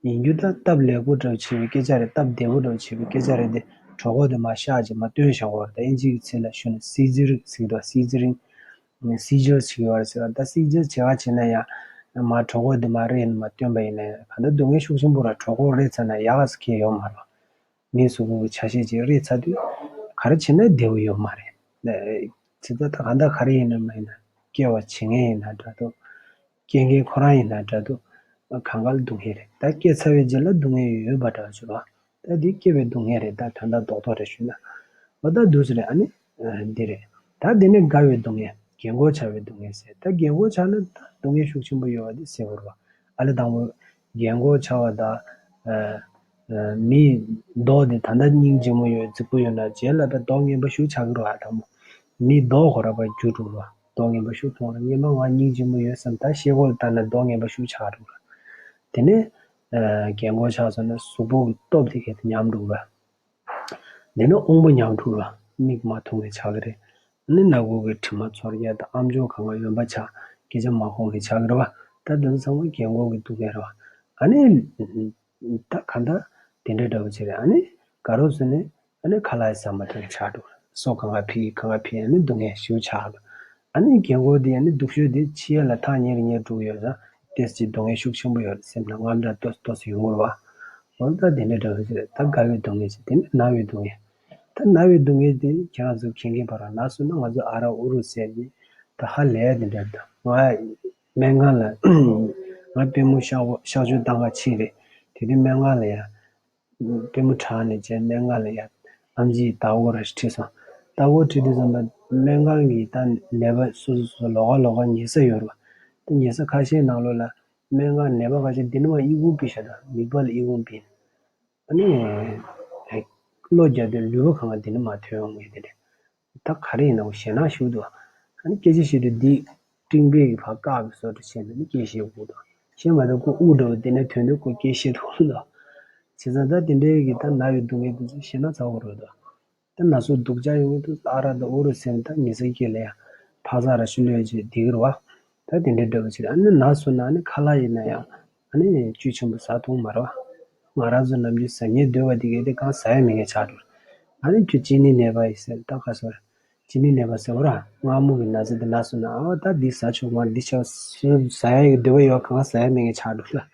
ཡིན་རྒྱུ་ད་སྟབས་ལེགས་པོ་འདྲ་བྱེད་པའི་སྐད་ཆ་རེད། སྟབས་བདེ་པོ་འདྲ་བྱེད་པའི་སྐད་ཆ་རེད་དེ། གྲོད་ཁོག་དེ་མ་བཤགས་ཅིག་མ་བཏོན་བཞག་པ་རེད། ད་ཨིན་ཇི་གི་ཚིག་ལ་ཞུས་ན་སི་ཛི་རིང་ཟེར་གི་འདུག་སི་ཛི་རིང་། སི་ཇར་བྱེད་ཀྱི་ཡོད་རེད་ཟེར་བ། ད་སི་ཇར་བྱེད་ག་བྱེད་ན་ཡང་མ་གྲོད་ཁོག་འདི་མ་རེག་ནས་མ་བཏོན་པ་ཡིན་ན་ཡང་ག་འདྲ་སྡུག་བསྔལ་ཤུགས་ཆེན་པོ་ར། གྲོད་ཁོག་རེག་ཚར་ན་ཡག་ག་ཟེར་མཁན་ཡོད་མ་རེད། མིའི་གཟུགས་པོ་གི་ཆ་ཤས་ཅིག་རེག་ཚར་དུས་ག་རེ་བྱེད་ན་བདེ་པོ་ཡོད་མ་རེད། ཇི་ལྟར་ད་ག་འདྲ་ག་རེ་ཡིན་ན་མ་ཡིན་ན་སྐྱེ་བ་བྱེད་མཁན་ཡིན་ན་འདྲ་འདུག་སྐྱེ་མཁན་ཁོ་རང་ཡིན་ན་འདྲ་འདུག་གང་ག་ལ་སྡུག་བསྔལ་རེད། ད་སྐྱེ་ཚར་བའི་རྗེས་ལ་སྡུག་བསྔལ་ཡོད་པ་འདྲ་བ་ཅིག་རེད་བ། ད་འདི་སྐྱེ་བའི་སྡུག་བསྔལ་རེད། ད་དོན་དག་རྡོག་རྡོག་རེ་ཞུས་ན། འོ་ད་འདུག་སེ་རེད། ཨ་ནི་འདི་རེད། ད་འདི་ནི་རྒ་བའི་སྡུག་བསྔལ། རྒན་གོག་ཆགས་པའི་སྡུག་བསྔལ་ཟེར། ད་རྒན་གོག་ཆགས་ན་ད་སྡུག་བསྔལ་ཤུགས་ཆེན་པོ་ཡོད་པ་འདི་གསལ་པོ་རེད་བ། ཨ་ལས་དང་པོ་རྒན་གོག་ཆགས་པ་དང་། མིའི་མདོག་འདི་ད་ལྟ་སྙིང་རྗེ་མོ་ཡོད་རྫིག་པོ་ཡོད་ན་རྗེས་ལ་ད་མདོག་ངན་པ་ཤུགས་ཆགས་ཀྱི་རེད་བ། དང་པོ་མིའི་མདོག་ཁོ་རང་ཕར་འགྱུར་འགྲོ་གི་རེད་བ། མདོག་ངན་པ་ཤུགས་མཐོང་རེད། སྔོན་མ་ང་སྙིང་རྗེ་མོ་ཡོད་བསམ། ད་ཤེལ་སྒོ་ལ་ལྟ་ན་མདོག་ངན་པ་ཤུགས་ཆགས་འགྲོ་གི་རེད། དེ་ནས་རྒན་གོག་ཆགས་སོང་ན་གཟུགས་པོ་གི་སྟོབས་དེ་གས་དེ་ཉམས་འགྲོ་གི་རེད། དེ་ནས་དབང་པོ་ཉམས་འགྲོ་གི་རེད། མིག་མ་མཐོང་མཁན་ཆགས་ཀྱི་རེད། ཨ་ནི་སྣ་ཁུག་གི་དྲི་མ་ཚོར་ཡས་དང་ཨམ་ཅོག་གང་ག་འོན་པ་ཆགས། སྐད་ཆ་མ་གོ་མཁན་ཆགས་ཀྱི་རེད་བ། ད་དེ་ཚོ་ཚང་མ་རྒན་གོག་གི་སྡུག་བསྔལ་རེད་བ། ཨ་ནི། ད་གང་ལྟར་དེ་འདྲ་འདྲ་པོ་ཅིག་རེད། ཨ་ནི་དགའ་རབ་སོང་ནས་ཨ་ནི་ཁ་ལག་ཟ་མ་ཐུབ་ཆགས་འགྲོ། སོ་གང་ག་ཕྱིས་གང་ག་ཕྱིས་ཨ་ནི་སྡུག་བསྔལ་ཞེ་པོ་ཆགས་འགྲོ། ཨ་ནི་རྒན་གོག་དེ་ཨ་ནི་སྡུག་ཤོས་དེ་འཆི་ཡས་ལ་ཐག་ཉེ་རུ་ཉེ་རུ་འགྲོ་གི་ཡོད་ཙང་ཏོག་ཙམ་སྡུག་བསྔལ་ཤུགས་ཆེན་པོ་ཡོད་རེད། སེམས་ལ་དངངས་སྐྲག་ཏོག་ཙམ་ཏོག་ཙམ་ཡོང་གི་རེད་བ། འོ་ད་དེ་འདྲ་འདྲ་པོ་ཅིག་རེད། ད་རྒ་བའི་སྡུག་བསྔལ་ཅིག་དེ་ནི་ན་བའི་སྡུག་བསྔལ། ད་ན་བའི་སྡུག་བསྔལ་དེ་ཁྱེད་རང་ཚོ་མཁྱེན་མཁྱེན་པ་རང་ན་སོ་ན་ང་ཚོ་ཨ་ར་ཨུ་རུ་ཟེར་ནི་ད་ཧ་ལས་དེ་འདྲ་ད་ང་སྨན་ཁང་ལ་ང་པུས་མོ་གཤག་གཤག་བཅོས་བཏང་ག་ཕྱིན་རེད། དེ་དུས་སྨན་ཁང་ལ་ཡ། པུས་མོ་དྲངས་ནས་བྱས་སྨན་ཁང་ལ་ཡ། ཨམ་ཆིས་ལྟ་སྐོར་རེ་ཁྲིད་སོང་། ལྟ་སྐོར་ཁྲིད་དུས་ཙམ་པ་སྨན་ཁང་གི་ད་ནད་པ་སོ་སོ་སོ་ལོགས་ཀ་ལོགས་ཀ་ཉལ་ས་ཡོད་རེད་བ། ད་ཉལ་ས་ཁ་ཤས་ནང་ལོགས་ལ་སྨན་ཁང་ནད་པ་ཁ་ཤས་འདི་ནས་མར་ཨི་ཁུང་ཕུད་བཞག་དང་མིད་པ་ལ་ཨི་ཁུང་ཕུད། ཨ་ནི། གློ་རྒྱག་དུས་ལུས་པོ་གང་ག་འདི་ནས་མར་ཐོན་ཡོང་ངེས་དེ་རེད། ད་ག་རེ་ཡིན་ནའང་ཞེད་སྣང་ཞིག་འདུག་ཨ་ནི་སྐད་ཆ་བཤད་དུས་འདི་སྤྲིང་པའི་གི་ཕར་བཀག་གི་བཟོ་འདྲ་བྱས་ནས་ནི་སྐད་བཤད་དགོས་འདུག་བཤད་མ་ཐུབ་ཁོ་དབུགས་འདྲ་བོ་འདི་ནས་ཐོན་དུས་ཁོ་སྐད་བཤད་ཐུབ་འདུག་བྱས་ཙང་ད་དེ་འདྲའི་གི་ད་ན་བའི་སྡུག་བསྔལ་དེ་ཚོ་ཞེད་སྣང་ཚ་པོ་རེད་འདུག་ད་ན་ཟུག་སྡུག་ཅག་ཡོང་གི་འདུག་ཨ་ར་ད་ཨུ་རུ་ཟེར་ནས་ད་ཉི་ཟེར་སྐད་ལ་ཡང་ཕག་ཚ་ར་ཤུ་ལོས་བྱས་བསྡད་ཀྱི་རེད་བ། ད་དེ་འདྲའི་འདྲ་པོ་ཅིག་ཨ་ནི་ན་སོང་ན་ཨ་ནི་ཁ་ལག་ཡིན་ན་ཡང་ཨ་ནི་བཅུད་ཆེན་པོ་ཟ་ཐུབ་མ་རེད་བ། ང་རང་ཚོ་ནམ་རྒྱུན་ཟ་སྙིང་འདོད་པ་དེ་གས་དེ་གང་ཟ་ཡ་མེད་མཁན་ཆགས་འགྲོ། ཨ་ནི་ཁྱོད་ཅི་ནི་ནད་པ་ཡིན་ཟེར་ད་ག་སོ་ར། ཅི་ནི་ནད་པ་ཟེར་བ་ར་མངར་མོ་གི་ན་ཚ་དེ་ན་སོང་ན་ཨ་ད་འདི་ཟ་ཆོག་མ་འདི་ཆོག་ཟ་ཡ་གི་འདོད་པ་ཡོད་གང་ཟ་ཡ་མེད་མཁན་ཆགས་འགྲོ་ལ།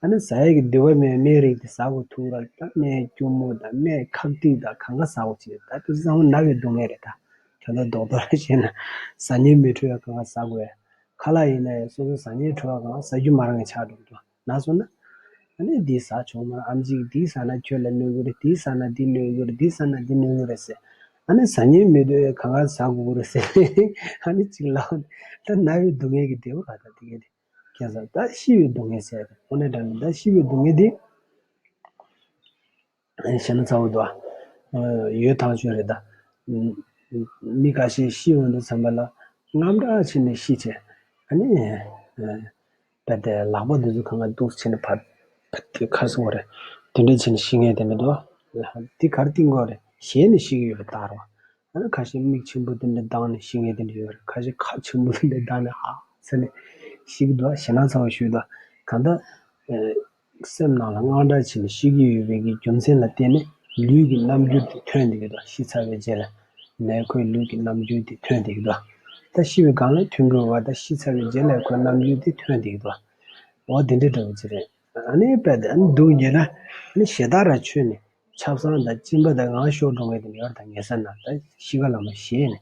ཨ་ནི་ཟ་ཡ་གི་འདོད་པ་མེད་སྨན་རིགས་དེ་ཟ་དགོས་ཐུག་ར། ད་སྨན་སྐྱུར་མོ་དང་སྨན་ཁག་ཏིག་དང་གང་ག་ཟ་དགོས་ཅིག་ད་དེ་ཚོ་ཚང་མ་ན་བའི་སྡུག་བསྔལ་རེད་ད། དོན་དག་རྡོག་རྡོག་རེ་བཤད་ན་ཟ་སྙིང་མི་འདོད་ཡ་གང་ག་ཟ་དགོས་ཡ། ཁ་ལག་ཡིན་ན་ཡང་སོ་སོ་ཟ་སྙིང་བྲོ་བ་གང་ཟ་རྒྱུ་མ་རང་གི་ཆགས་འགྲོ་གི་འདུག་ན་སོང་ན། ཨ་ནི་འདི་ཟ་ཆོག་མ་རེད། ཨམ་ཆི་གིས་འདི་ཟ་ན་ཁྱོད་ལ་གནོད་གི་རེད། འདི་ཟ་ན་འདི་གནོད་གི་རེད། འདི་ཟ་ན་འདི་གནོད་གི་རེད་ཟེར། ཨ་ནི་ཟ་སྙིང་མི་འདོད་གང་ག་ཟ་དགོས་གི་རེད་ཟེར། ཨ་ནི་གཅིག་ལབ་ནས་ད་ན་བའི་སྡུག་བསྔལ་གྱི་བདེ་བ་ག་ད་དེ་གས་དེ། ཁྱེད་ཚོ་ད་ཤི་བའི་སྡུག་བསྔལ་ཟེར་ཏེ་དངོས་གནས་དྲང་གནས་ད་ཤི་བའི་སྡུག་བསྔལ་འདི། ཞེ་ན་ཚ་བོ་འདུག་ཨ། ཡོད་ཐག་ཆོད་རེད་ད། མི་ཁ་ཤས་ཤི་འོང་དུས་ཙམ་པ་ལ་དངངས་སྐྲག་བྱས་ནས་ཤི་བྱས། ཨ་ནི། རྦད་དེ་ལག་པ་འདི་ཚོ་གང་ག་འདུག་བྱས་ནས་ཕར། ཕར་དེ་ཁར་སོང་བ་རེད། དེ་འདྲས་བྱས་ནས་ཤི་མཁན་དེ་འདྲ་འདུག་ཨ། འདི་ག་རེ་བསྟན་དགོས་རེད། ཞེད་ནས་ཤི་གི་ཡོད་པ་ལྟར་བ། ཨ་ནི་ཁ་ཤས་མིག་ཆེན་པོ་དེ་འདྲ་གདངས་ནས་ཤི་མཁན་དེ་འདྲ་ཡོད་རེད། ཁ་ཤས་ཁ་ཆེན་པོ་དེ་འདྲ་གདངས་ནས་ཧ་ཟེར་ནས་ཤི་གི་འདུག་ཞེ་ན་ཚ་བོ་ཞུས་འདུག་གང་ལྟར། སེམས་ནང་ལ་དངངས་སྐྲག་བྱས་ནས་ཤི་གི་ཡོད་པའི་གི་རྒྱུ་མཚན་ལ་བརྟེན་ནས་ལུས་ཀྱི་རྣམ་འགྱུར་དེ་ཐོན་བསྡད་ཀྱི་འདུག་ཤི་ཚར་བའི་རྗེས་ལ་ནས་ཁོའི་ལུས་ཀྱི་རྣམ་འགྱུར་དེ་ཐོན་བསྡད་ཀྱི་འདུག་ད་ཤི་བའི་སྒང་ལ་ཐོན་གྱི་ཡོད་པ་ད་ཤི་ཚར་བའི་རྗེས་ལ་ཁོའི་རྣམ་འགྱུར་དེ་ཐོན་བསྡད་ཀྱི་འདུག་འོ་དེ་འདྲ་འདྲ་བོ་ཅིག་རེད། ཨ་ནི་རྦད་དེ་ཨ་ནི་སྡུག་ཉེ་ན་ཨ་ནི་ཞེ་དྲག་ར་ཆོད་ནས། ཆབ་གསང་དང་གཅིན་པ་དང་ངར་ཤོར་འགྲོ་མཁན་དེ་ཡོད་དང་ཉེ་ས་ན་ད་ཤི་ཁ་ལ་མ་ཞེད་ནས།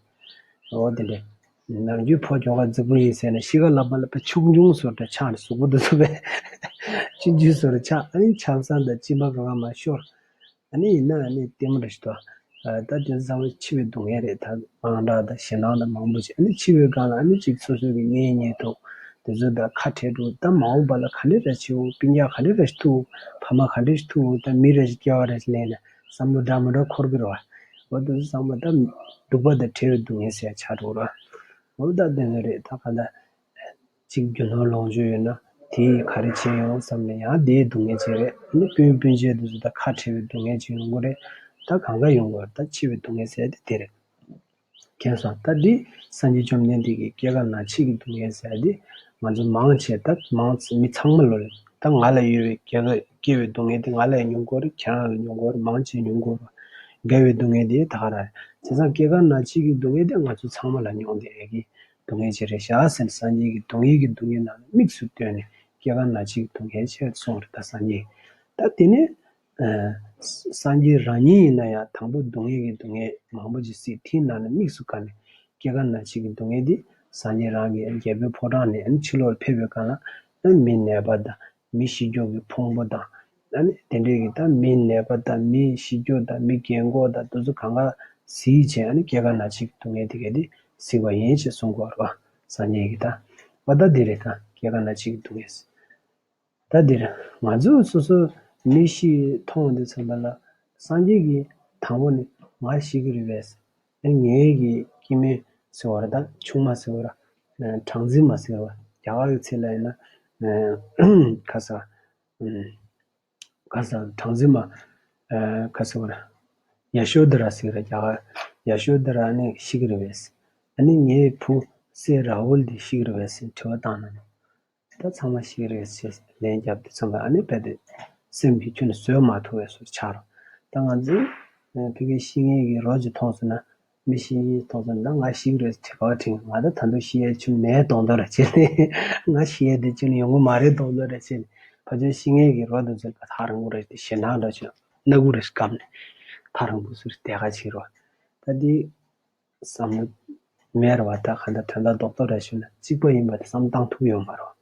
འོ་དེ་འདྲས། ནམ་རྒྱུན་ཕོ་ཁྱོ་ག་རྫིག་པོ་ཡིན་ཟེར་ནས་གཤིས་ཀ་ལབ་པ་ལ་ཕ་ཆུང་ཆུང་བཟོ་འདྲ་ཆགས་ནས་གཟུགས་པོ་འདི་ཚོ་བས་ཆུང་ཆུང་བཟོ་འདྲ་ཆགས། ཨ་ནི་ཆང་ས་དང་གཅིན་པ་གང་ག་མ་ཤོར། ཨ་ནི་ཡིན་ན་ཨ་ནི་ལྟད་མོ་འདྲ་ཞིག་འདུག་ཨ་ད་དེ་ཚོ་ཚང་མ་འཆི་བའི་སྡུག་བསྔལ་རེད། ད་དངངས་སྐྲག་དང་ཞེད་སྣང་དང་མང་པོ་ཅིག་ཨ་ནི་འཆི་བའི་སྒང་ལ་ཨ་ནི་ཅིག་སོ་སོ་གི་གཉེན་ཉེ་དུ་དེ་ཚོ་དང་ཁ་བྲལ་འགྲོ། ད་མ་འོངས་པ་ལ་ག་འདྲ་རེ་བྱེད་འོ། སྤུན་ཀྱག་ག་འདྲ་རེ་ཐུག་ཕ་མ་ག་འདྲ་ཐུག་ད་མི་རེ་སྐྱེ་བ་རེ་ལེན་ན་བསམ་བློ་འདྲ་མི་འདྲ་འཁོར་གི་རེད་བ། འོ་དེ་ཚོ་ཚང་མ་ད་སྡུག་པ་དང་བྲལ་བའི་སྡུག་བསྔལ་ཟེར་ཆགས་འགྲོ་ར། འོ་ད་དེ་འདྲ་རེད། ད་ག་ད་གཅིག་རྒྱུ་ནོར་ལོངས་སྤྱོད་ཡོད་ན་དེས་ག་རེ་བྱས་ཡོང་བསམ་ནས་ཡང་དེའི་སྡུག་བསྔལ་ཅིག་རེད། ཨ་ནི་སྤུན་སྤུན་མཆེད་དེ་ཚོ་ད་ཁ་བྲལ་བའི་སྡུག་བསྔལ་ཅིག་ཡོང་གི་རེད། ད་གང་ག་ཡོང་གི་རེད། ད་འཆི་བའི་སྡུག་བསྔལ་ཟེར་དེ་དེ་རེད། མཁྱེན་སོང་། ད་འདི་སངས་རྒྱས་བཅོམ་ལྡན་འདས་ཀྱི་སྐྱེ་རྒ་ན་འཆི་གི་སྡུག་བསྔལ་ཟེར་འདི་ང་ཚོ་མང་ཆེ་ད་མང་ཆེ་མི་ཚང་མ་ལོ་ལ་ད་ང་ལ་ཡོད་པའི་སྐྱེ་རྒ་སྐྱེ་བའི་སྡུག་བསྔལ་དེ་ང་ལ་ཡང་མྱོང་གི་རེད། ཁྱེད་རང་ལ་མྱོང་གི་རེད། མང་ཆེ་མྱོང་གི་རེད། རྒ་བའི་སྡུག་བསྔལ་དེ་ད་ག་རང་རེད། བྱས་ཙང་སྐྱེ་རྒ་ན་འཆི་གི་སྡུག་བསྔལ་དེ་ང་ཚོ་ཚང་མ་ལ་མྱོང་བསྡད་ཡ་གི་སྡུག་བསྔལ་ཅིག་རེད་ཤག་ཟེར་ནས་སངས་རྒྱས་ཀྱིས་སྡུག་བསྔལ་གྱི་སྡུག་བསྔལ་ནང་ནས་དམིགས་སུ་བཏོན་ནས་སྐྱེ་རྒ་ན་འཆི་གི་སྡུག་བསྔལ་ཅེས་གསུངས་རེད། ད་སངས་རྒྱས་ཀྱིས་ད་དེ་ནས་སངས་རྒྱས་རང་ཉིད་ཡིན་ན་ཡང་དང་པོ་སྡུག་བསྔལ་གྱི་སྡུག་བསྔལ་མང་པོ་ཅིག་གཟིགས། དེའི་ནང་ནས་དམིགས་སུ་བཀར་ནས་སྐྱེ་རྒ་ན་འཆི་གི་སྡུག་བསྔལ་འདི་སངས་རྒྱས་རང་གི་རྒྱལ་པོའི་ཕོ་བྲང་ནས་ཕྱི་ལོགས་ལ་ཕེབས་པའི་སྒང་ལ་མི་ནད་པ་དང་མི་ཤི་རྒྱུ་གི་ཕུང་པོ་དང་ཨ་ནི་དེ་འདྲའི་གི་ད་མི་ནད་པ་དང་མི་ཤི་རྒྱུ་དང་མི་རྒན་གོག་དང་དེ་ཚོ་གང་ག་གཟིགས་བྱས་ཨ་ནི་སྐྱེ་རྒ་ན་འཆི་གི་སྡུག་བསྔལ་དེ་ག་དེ་གཟིགས་པ་ཡིན་ཞེས་གསུང་གི་ཡོད་རེད་བ། སངས་རྒྱས་ཀྱིས་ད་འོ་ད་འདི་རེད། ད་སྐྱེ་རྒ་ན་འཆི་གི་སྡུག་བསྔལ། ད་འདིར་ང་ཚོས་སོ་སོ་མི་ཤི་མཐོང་དུས་ཙམ་པ་ལ་སངས་རྒྱས་ཀྱིས་དང་པོ་ནས་ང་ཤི་གི་རེད་པས། ངའི་གི་སྐྱེ་དམན་ཟེར་བ་རེད། ད་ཆུང་མ་ཟེར་བ་རེད། གྲངས་འཛིན་མ་ཟེར་བ་རྒྱ་གར་གྱི་ཚིག་ལ་ཡིན་ན་ཁ་ས་ཁ་ས་གྲངས་འཛིན་མ་ཁ་ཟེར་བ་རེད། ཡ་ཤོ་དྷ་ར་ཟེར་གི་རེད། རྒྱ་གར་ཡ་ཤོ་དྷ་ར་ནི་ཤི་གི་རེད་པས། ཨ་ནི་ངའི་བུ་སྲས་ར་ཧུལ་དེ་ཤི་གི་རེད་པས་ཟེར་དྲི་བ་བཏང་ན་ནི། ད་ཚང་མ་ཤི་རེད་ཅེས་ལན་བརྒྱབ་དུས་ཙམ་པ་ཨ་ནི་རྦད་དེ་སེམས་ཀྱི་ཁྱོན་ནས་བཟོད་མ་ཐུབ་པའི་བཟོ་འདྲ་ཆགས་རོ། ད་ང་ཚོས་ཕ་གིའི་ཤི་མཁན་གྱི་རོ་ཅིག་མཐོང་སོང་ན་མི་ཤི་མཁན་མཐོང་སོང་ན་ད་ང་ཤི་རེད་ཅེས་ག་བ་དྲན། ང་ད་ད་དུང་ཤི་ཡས་ཅིག་མེད་མདོག་མདོག་རེད་ཅེས་ནས་ང་ཤི་ཡས་དེ་ཅིག་ཡོང་གི་མ་རེད་མདོག་མདོག་རེད་ཅེས་ནས་ཕ་ཆོས་ཤི་མཁན་གྱི་རོ་དེ་ཚོ་ལ་ཐག་རིང་པོ་རེད་དེ་ཞེད་སྣང་འདྲ་ཅིག་སྣ་ཁུག་རེ་སྐམ་ནས་ཐག་རིང་པོ་ཟུར་དེ་ག་ཕྱིན་རོ། ད་དེ་བསམ་བློ་མེད་རེད་བ། ད་ག་འདྲ་དོན་དག་རྡོག་རྡོག་རེ་ཞུས་ན་གཅིག་པ་ཡིན་པ་དེ་བསམ་བཏང་ཐུབ་ཡོད་མ་རེད་བ།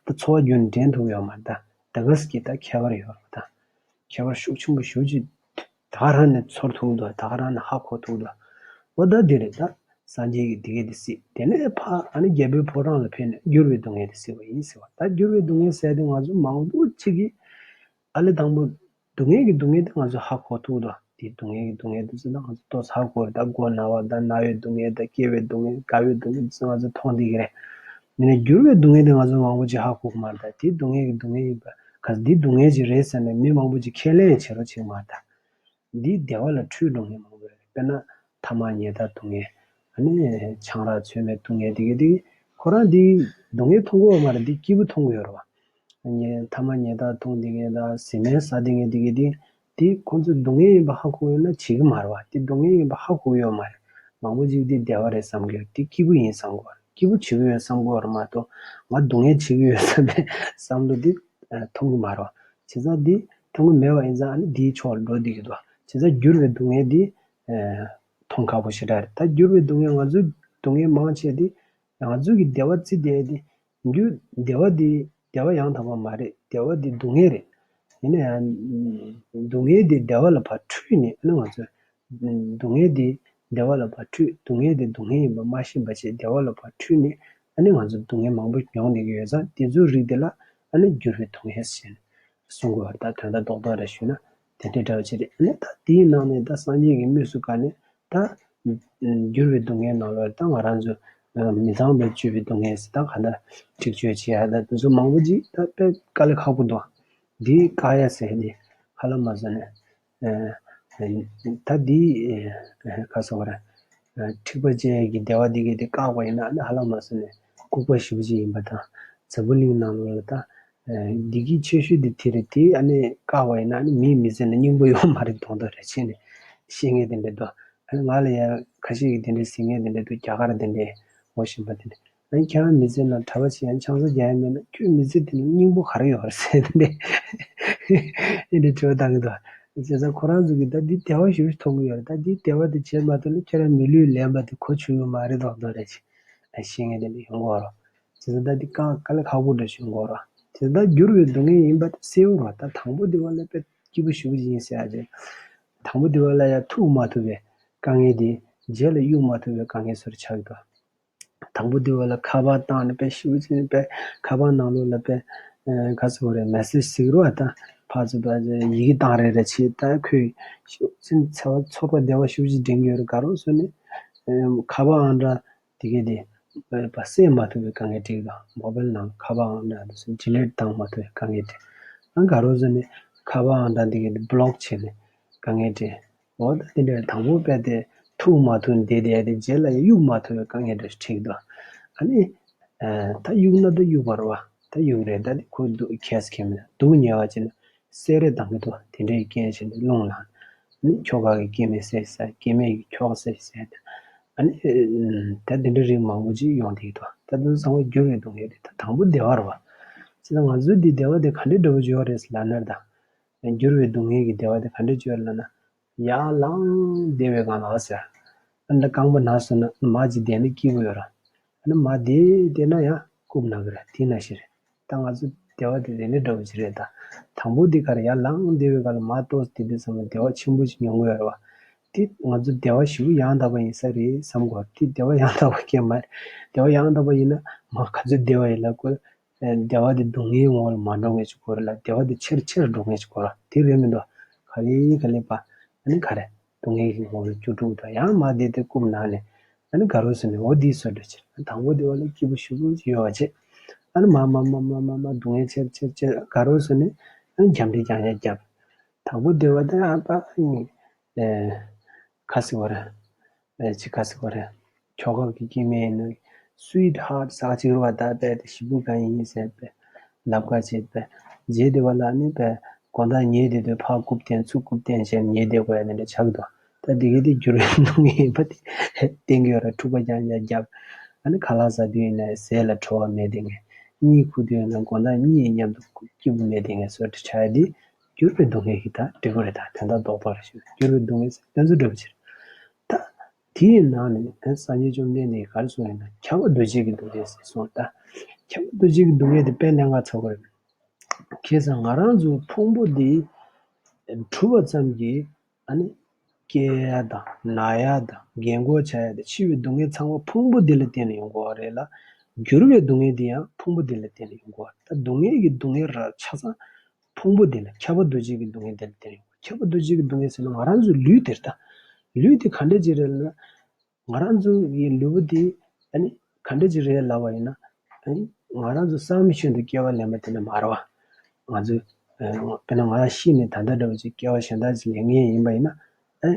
ད་འཚོ་བ་རྒྱུན་འདྲེན་ཐུབ་ཡོད་མ་རེད། ད་ད་ག་ཟེ་གི་ད་ཁྱད་པར་ཡོད་རེད་བ། ད་ཁྱད་པར་ཤུགས་ཆེན་པོ་ཞེ་པོ་ཅིག་ད་ག་རང་ནས་ཚོར་ཐུབ་འདུག་ད་ག་རང་ནས་ཧ་གོ་ཐུབ་འདུག་འོ་ད་འདི་རེད། ད་སངས་རྒྱས་ཀྱིས་འདི་གས་འདི་གཟིགས། དེ་ནས་ཕར་ཨ་ནི་རྒྱལ་པོའི་ཕོ་བྲང་ལ་ཕེབས་ནས་འགྱུར་བའི་སྡུག་བསྔལ་དེ་གཟིགས་པ་ཡིན་ཟེར་བ། ད་འགྱུར་བའི་སྡུག་བསྔལ་ཟེར་དེ་ང་ཚོ་མང་པོ་ཅིག་གིས་ཨ་ལས་དང་པོ་སྡུག་བསྔལ་གྱི་སྡུག་བསྔལ་དེ་ང་ཚོས་ཧ་གོ་ཐུབ་འདུག་དེ་སྡུག་བསྔལ་གྱི་སྡུག་བསྔལ་དེ་ཚོ་ད་ང་ཚོ་ཏོག་ཙམ་ཧ་གོ་རེད། ད་མགོ་ན་བ་དང་ན་བའི་སྡུག་བསྔལ་དང་སྐྱེ་བའི་སྡུག་བསྔལ་རྒ་བའི་སྡུག་བསྔལ་དེ་ཚོ་ང་ཚོས་མཐོང་བསྡད་ཀྱི་རེད། ཡིན་ནའི་འགྱུར་བའི་སྡུག་བསྔལ་དེ་ང་ཚོ་མང་པོ་ཅིག་ཧ་གོ་གི་མ་རེད། ད་དེ་སྡུག་བསྔལ་གྱི་སྡུག་བསྔལ་ཡིན་པ་ག་འདི་སྡུག་བསྔལ་ཅིག་རེད་ཟེར་ནས་མི་མང་པོ་ཅིག་ཁས་ལེན་བྱེད་རོགས་བྱེད་ཀྱི་མ་རེད། ད་འདི་བདེ་བ་ལ་འཁྲུལ་འགྲོ་མཁན་མང་པོ་རེད། དཔེར་ན་ཐ་མག་ཉལ་ཐ་སྡུག་བསྔལ། ཨ་ནི་ཆང་རག་ཚོད་མེད་སྡུག་བསྔལ་དེ་གའི་དེ་གའི་ཁོ་རང་འདི་སྡུག་བསྔལ་མཐོང་གི་ཡོད་མ་རེད། འདི་སྐྱིད་པོ་མཐོང་གི་ཡོད་རེད་བ། ཉལ་ཐ་མག་ཉལ་ཐ་འཐུང་བསྡད་མཁན་དང་བཟི་སྨན་ཟ་བསྡད་མཁན་དེ་གའི་དེ་དེ་ཁོང་ཚོས་སྡུག་བསྔལ་ཡིན་པ་ཧ་གོ་ཡོད་ན་བྱེད་ཀྱི་མ་རེད་བ། དེ་སྡུག་བསྔལ་ཡིན་པ་ཧ་གོ་ཡོད་མ་རེད། མང་པོ་ཅིག་དེ་བདེ་བ་རེད་བསམ་གྱི་ཡོད། དེ་སྐྱིད་པོ་ཡིན་བསམ་གྱི་ཡོད་རེད། སྐྱིད་པོ་བྱེད་ཀྱི་ཡོད་བསམ་གྱི་ཡོད་རེད་མ་གཏོགས་ང་སྡུག་བསྔལ་བྱེད་ཀྱི་ཡོད་བསམ་པའི་བསམ་བློ་དེ་མཐོང་གི་མ་རེད་བ། བྱས་ཙང་དེ་མཐོང་གི་མེད་པ་ཡིན་ཙང་ཨ་ནི་དེའི་ཕྱོགས་ལ་འགྲོ་བསྡད་ཀྱི་འདུག་བྱས་ཙང་འགྱུར་བའི་སྡུག་བསྔལ་དེ་མཐོང་ཁག་པོ་ཞེ་དྲག་རེད། ད་འགྱུར་བའི་སྡུག་བསྔལ་ང་ཚོའི་སྡུག་བསྔལ་མང་ཆེ་དེ་ང་ཚོའི་གི་བདེ་བ་བརྩི་བསྡད་དེ། འགྱུར་བདེ་བ་འདི་བདེ་བ་ཡང་དག་པ་མ་རེད། བདེ་བ་འདི་སྡུག་བསྔལ་རེད། ཡིན་ན་ཡང་སྡུག་བསྔལ་འདི་བདེ་བ་ལ་ཕར་འཁྲུལ་ནས་ཨ་ནི་ང་ཚོས་སྡུག་བསྔལ་འདི་བདེ་བ་ལ་ཕར་འཁྲུལ། སྡུག་བསྔལ་འདི་སྡུག་བསྔལ་ཡིན་པ་མ་ཤེས་པ་བྱས་བདེ་བ་ལ་ཕར་འཁྲུལ་ནས་ཨ་ནི་ང་ཚོ་སྡུག་བསྔལ་མང་པོ་མྱོང་བསྡད་ཀྱི་ཡོད་ཙང་དེ་ཚོའི་རིགས་དེ་ལ་ཨ་ནི་འགྱུར་བའི་སྡུག་བསྔལ་ཟེར་ནས་གསུང་གི་ཡོད་རེད། ད་དོན་དག་རྡོག་རྡོག་རེ་ཞུས་ན་དེ་འདྲའི་འདྲ་བ་ཅིག་རེད། ཨ་ནི་ད་དེའི་ནང་ནས་ད་སངས་རྒྱས་ཀྱི་དམིགས་སུ་བཀར་ནས། ད། འགྱུར་བའི་སྡུག་བསྔལ་ནང་ལོགས་ད་ང་རང་ཚོ་མི་ཚངས་པར་སྤྱོད་པའི་སྡུག་བསྔལ་ཟེར་ད་ག་འདྲ་འཁྲིག་སྤྱོད་བྱེད་ཡ་ད་དེ་ཚོ་མང་པོ་ཅིག་ད་དཔེ་དཀའ་ལས་ཁག་པོ་འདུག་འདི་བཀག་ཡ་ཟེར་འདི་ཧ་ལམ་མ་བཟོ་ནས་ད་འདི་ག་སོགས་ར་འཁྲིག་པ་ཅན་གྱི་བདེ་བ་འདི་གས་འདི་བཀག་པ་ཡིན་ན་ནི་ཧ་ལམ་མ་བཟོ་ནས་ལྐུགས་པ་ཞེ་པོ་ཅིག་ཡིན་པ་དང་འཛམ་བུ་གླིང་ནང་ལོགས་ལ་ད། བདེ་སྐྱིད་ཆེ་ཤོས་དེ་དེ་རེད། དེ་ཨ་ནི་བཀག་པ་ཡིན་ན་ཨ་ནི་མིའི་མི་ཚེ་ནང་སྙིང་པོ་ཡོད་མ་རེད་མདོག་མདོག་རེད་བྱས་ནས་བཤད་མཁན་དེ་འདྲ་འདུག་ཨ་ནི་ང་ལ་ཡང་ཁ་ཤས་ཀྱིས་དེ་འདྲ་ཟེར་མཁན་དེ་འདྲ་འདུག་རྒྱ་གར་དེ་འདྲའི་འོ་ཞིམ་པ་དེ་འདྲ། ཨ་ནི་ཁྱེད་རང་མི་ཚེ་ནང་གྲྭ་པ་བྱས་ཡང་ཆང་ས་རྒྱག་ཡ་མེད་ན་ཁྱོད་མི་ཚེ་དེ་ནང་སྙིང་པོ་ག་རེ་ཡོད་རེད་ཟེར་དེ་འདྲ་དེ་འདྲའི་དྲི་བ་བཏང་གི་འདུག་བྱས་ཙང་ཁོ་རང་ཚོ་གིས་ད་འདི་བདེ་བ་ཞེ་པོ་ཞིག་མཐོང་གི་ཡོད་རེད། ད་འདི་བདེ་བ་དེ་བྱས་མ་ཐུབ་ན་ཁྱོད་རང་མི་ལུས་ལེན་པ་དེ་གོ་ཆོད་ཡོད་མ་རེད་མདོག་མདོག་རེད་བྱས། ཤེས་མཁན་དེ་འདྲ་ཡོང་གི་ཡོད་རེད། བྱས་ཙང་ད་འདི་དཀའ་དཀའ་ལས་ཁག་པོ་འདྲ་ཞིག་ཡོང་གི་ཡོད་རེད། བྱས་ཙང་ད་འགྱུར་བའི་སྡུག་བསྔལ་ཡིན་པ་དེ་གསལ་པོ་རེད། ད་དང་པོ་དེ་བ་ལ་དཔེ་སྐྱིད་པོ་ཞེ་པོ་ཅིག་ཡིན་ཟེར་ཡ་ཅིག་དང་པོ་དེ་བ་ལ་ཡ་ཐུག་མ་ཐུབ་པའི་དཀའ་ངལ་དེ་རྗེས་ལ་གཡུག་མ་ཐུབ་པའི་དཀའ་ངལ་བཟོ་འདྲ་ཆགས་ཀྱི་འདུག་དང་པོ་དེ་བ་ལ་ཁ་པར་བཏང་ནས་དཔེ་ཞེ་པོ་ཅིག་དཔེ་ཁ་པར་ནང་ལོགས་ལ་དཔེ་ཨ་ག་ཟེར་དགོས་རེད། མེ་སེཇ་ཟེར་གྱི་རེད་བ། ད་ཕར་ཚུར་ཕར་ཚུར་ཡི་གེ་བཏང་རེ་རེ་བྱེད། ད་ཁོས་ཞེ་པོ་ཅིག་ཚོར་བ་ཚོར་བ་བདེ་བ་ཞེ་པོ་ཅིག་འདྲེན་གྱི་ཡོད་རེད། ག་རེ་ཟེར་ནས་ཨ་ཁ་པར་ཨང་གྲངས་དེ་གས་དེ་ཨ་བསད་མ་ཐུབ་པའི་དཀའ་ངལ་འཕྲད་ཀྱི་འདུག་མོ་བེལ་ནང་ཁ་པར་ཨང་གྲངས་དེ་ཚོ་ཌི་ལིཊ་བཏང་མ་ཐུབ་པའི་དཀའ་ངལ་འཕྲད། ཨ་ག་རེ་ཟེར་ནས་ཁ་པར་ཨང་གྲངས་དེ་གས་དེ་བྷི་ལོག་བྱས་ནས་དཀའ་ངལ་འཕྲད། འོ་ད་དེ་འདྲའི་དང་པོ་དཔེ་དེ་ཐུག་མ་ཐུབ་བསྡད་བསྡད་དེ་རྗེས་ལ་ཡང་གཡུག་མ་ཐུབ་པའི་དཀའ་ངལ་འདྲ་ཞིག་འཕྲད་ཀྱི་འདུག་ཨ་ནི་ཨ་ད་གཡུག་ན་ད་གཡུག་པ་རེད་བ། ད་གཡུག་རེད། ད་དེ་ཁོ་འདུག་ཁྱེད་སྐྱེ་མེད་འདུག་ཉལ་བ་བྱས་ན་གསད་རེས་བཏང་གི་འདུག་དེ་འདྲའི་རྐྱེན་བྱས་ནས་རླུང་ལངས་ནས་ཁྱོ་ག་གིས་སྐྱེ་མེད་བསད་བསད། སྐྱེ་མེད་ཀྱིས་ཁྱོ་ག་བསད་བསད། ཨ་ནི་ཨ་ད་དེ་འདྲའི་རིགས་མང་པོ་ཅིག་ཡོང་བསྡད་ཀྱི་འདུག་ད་དེ་ཚོ་ཚང་མ་འགྱུར་བའི་སྡུག་བསྔལ་རེད། ད་དང་པོ་བདེ་བ་རེད་བ། བྱས་ཙང་ང་ཚོའི་འདི་བདེ་བ་དེ་ག་འདྲའི་འདྲ་པོ་ཅིག་ཡོད་རེད་ལབ་ན། ད་འགྱུར་བའི་སྡུག་བསྔལ་གྱི་བདེ་བ་དེ་ག་འདྲ་ཅིག་ཡོད་ལབ་ན། ཡར་ལངས་བསྡད་པའི་སྒང་ལ་ཟེར། ཨ་ནི་རྐང་པ་ན་སོང་ན་མར་ཅིག་བསྡད་ན་སྐྱིད་པོ་ཡོད་ར། ཨ་ནི་མར་བསྡད་བསྡད་ན་ཡང་རྐུབ་ན་གི་རེད། དེ་ནང་བཞིན་རེད། ད་ང་ཚོ་བདེ་བ་དེ་དེ་འདྲ་འདྲ་པོ་ཅིག་རེད། ད་དང་པོ་དེ་ག་རེ་ཡར་ལངས་བསྡད་པའི་སྒང་ལ་མར་ཏོག་ཙམ་བསྡད་དུས་ཙམ་པ་བདེ་བ་ཆེན་པོ་ཅིག་མྱོང་གི་ཡོད་རེད་བ། དེ་ང་ཚོ་བདེ་བ་ཞེ་པོ་ཡང་དག་པ་ཡིན་ས་རེད་བསམ་གོ། དེ་བདེ་བ་ཡང་དག་པ་སྐྱེ་མ་རེད། བདེ་བ་ཡང་དག་པ་ཡིན་ན་མར་ག་ཚོད་བདེ་བ་ཡིན་ལབ་དགོས། ཨ་བདེ་བ་དེ་སྡུག་བསྔལ་ངོ་ལ་མ་འགྲོ་མཁན་ཅིག་དགོས་རེད་ལ། བདེ་བ་དེ་ཆེར་ཆེར་འགྲོ་མཁན་ཅིག་དགོས་རེད། དེ་རེད་མི་འདུག་ག་ལེ་ག་ལེ་པ། ཨ་ནི་ག་རེ། སྡུག་བསྔལ་གྱི་ངོ་ལ་སྐྱོ་དྲུག་དང་ཡང་མར་བསྡད་དེ་རྐུབ་ན་ནས། ཨ་ནི་ག་རེ་ཟེར་ནས་འོ་འདི་བཟོ་འདྲ་ཅིག་དང་པོ་དེ་བ་ལ་སྐྱིད་པོ་ཞེ་པོ་ཅིག་ཡོད་པ་བྱས། ཨ་ནི་མར་མར་མར་མར་མར་མར་སྡུག་བསྔལ་ཆེར་ཆེར་ཆེར་ག་རེ་ཟེར་ནས། ཨ་ནི་འཇམ་འདྲི་རྐྱང་རྐྱང་བརྒྱབ། དང་པོ་དེ་བ་དེ་ཨ་ཕ་ཨ་ནི། ཨེ། ག་ཟེར་བ་རེད། ཨེ་ཅི་ག་ཟེར་བ་རེད། ཁྱོ་ག་གི་སྐྱེ་དམན་ཡིན་ན་སུའིཊ་ཧར་ཊི་ཟེར་གཅིག་རེད་བ། ད་དཔེ་དེ་ཞེ་པོ་གང་ཡིན་ཟེར་དཔེ་ལབ་ཁ་བྱེད་དཔེ། རྗེས་དེ་བ་ལ་ནི་དཔེ་དགོང་དག་ཉལ་བསྡད་དུས་ཕར་རྐུབ་བསྟན་ཚུར་རྐུབ་བསྟན་བྱས་ཉལ་བསྡད་དགོས་ཡ་དེ་འདྲ་ཆགས་འདུག་ད་དེ་གའི་དེ་འགྱུར་བའི་སྡུག་བསྔལ་ཡིན་པ་དེ་བསྟན་གྱི་ཡོད་རེད། འཁྲུག་པ་རྐྱང་རྐྱང་བརྒྱབ། ཨ་ནི་ཁ་ལག་ཟ་དུས་ཡིན་ན་ཟས་ལ་བྲོ་བ་མེད་བསྡད་མཁན། གཉིད་ཁུག་དུས་ཡིན་ན་དགོང་དག་གཉིད་མཉམ་དུ་སྐྱིད་པོ་མེད་བསྡད་མཁན་བཟོ་འདྲ་ཆགས་ཡ་དེ། འགྱུར་བའི་སྡུག་བསྔལ་གྱི་ད་འབྲས་བུ་རེད། ད་དོན་དག་ལྡོག་ཕྱོགས་རེད་ཤག་འགྱུར་བའི་སྡུག་བསྔལ་ཟེར་དེ་ཚོ་འདྲ་པོ་ཅིག་རེད། ད་དེའི་ནང་ནས་ཨ་སངས་རྒྱས་བཅོམ་ལྡན་འདས་ཀྱིས་ག་རེ་གསུངས་ཡོད་ན། ཁྱབ་པ་འདུ་བྱེད་ཀྱི་སྡུག་བསྔལ་ཟེར་གསུངས། ད་ཁྱབ་པ་འདུ་བྱེད་ཀྱི་སྡུག་བསྔལ་དེ་དཔེ་གནད་འགག་ཆགས་ཀྱི་རེད། ཁ་སང་ང་རང་ཚོ་ཕུང་པོ་འདི་གྲུབ་པ་ཙམ་གྱིས་ཨ་ནི་སྐྱེ་ཡ་དང་ན་ཡ་དང་རྒན་གོག་ཆགས་ཡ་དང་འཆི་བའི་སྡུག་བསྔལ་ཚང་མ་ཕུང་པོ་འདི་ལ་བརྟེན་ནས་ཡོང་གི་ཡོད་རེད་ལ། འགྱུར་བའི་སྡུག་བསྔལ་འདི་ཡང་ཕུང་པོ་འདི་ལ་བརྟེན་ནས་ཡོང་གི་ཡོད་རེད། ད་སྡུག་བསྔལ་གྱི་སྡུག་བསྔལ་ར་ཆ་ཚང་ཕུང་པོ་འདི་ལ། ཁྱབ་པ་འདུ་བྱེད་ཀྱི་སྡུག་བསྔལ་འདི་ལ་བརྟེན་ནས་ཡོང་གི་ཡོད། ཁྱབ་པ་འདུ་བྱེད་ཀྱི་སྡུག་བསྔལ་ཟེར་ན་ང་རང་ཚོའི་ལུས་དེ་རེད། ད་ལུས་དེ་ག་འདྲ་ཅིག་རེད་ལབ་ན། ང་རང་ཚོ་གི་ལུས་པོ་འདི་ཨ་ནི་ག་འདྲ་ཅིག་རེད་ལབ་པ་ཡིན་ན། ཨ་ནི་ང་རང་ཚོ་བསམ་བཞིན་དུ་སྐྱེ་བ་ལེན་པ་དེ་འདྲ་མ་རེད་བ། ང་ཚོས་ཨ་དཔེར་ན་ང་ཤི་ནས་ད་ལྟ་འདྲ་བོ་ཅིག་སྐྱེ་བ་གཞན་དག་ཅིག་ལེན་མཁན་ཡིན་པ་ཡིན་ན། ཨ་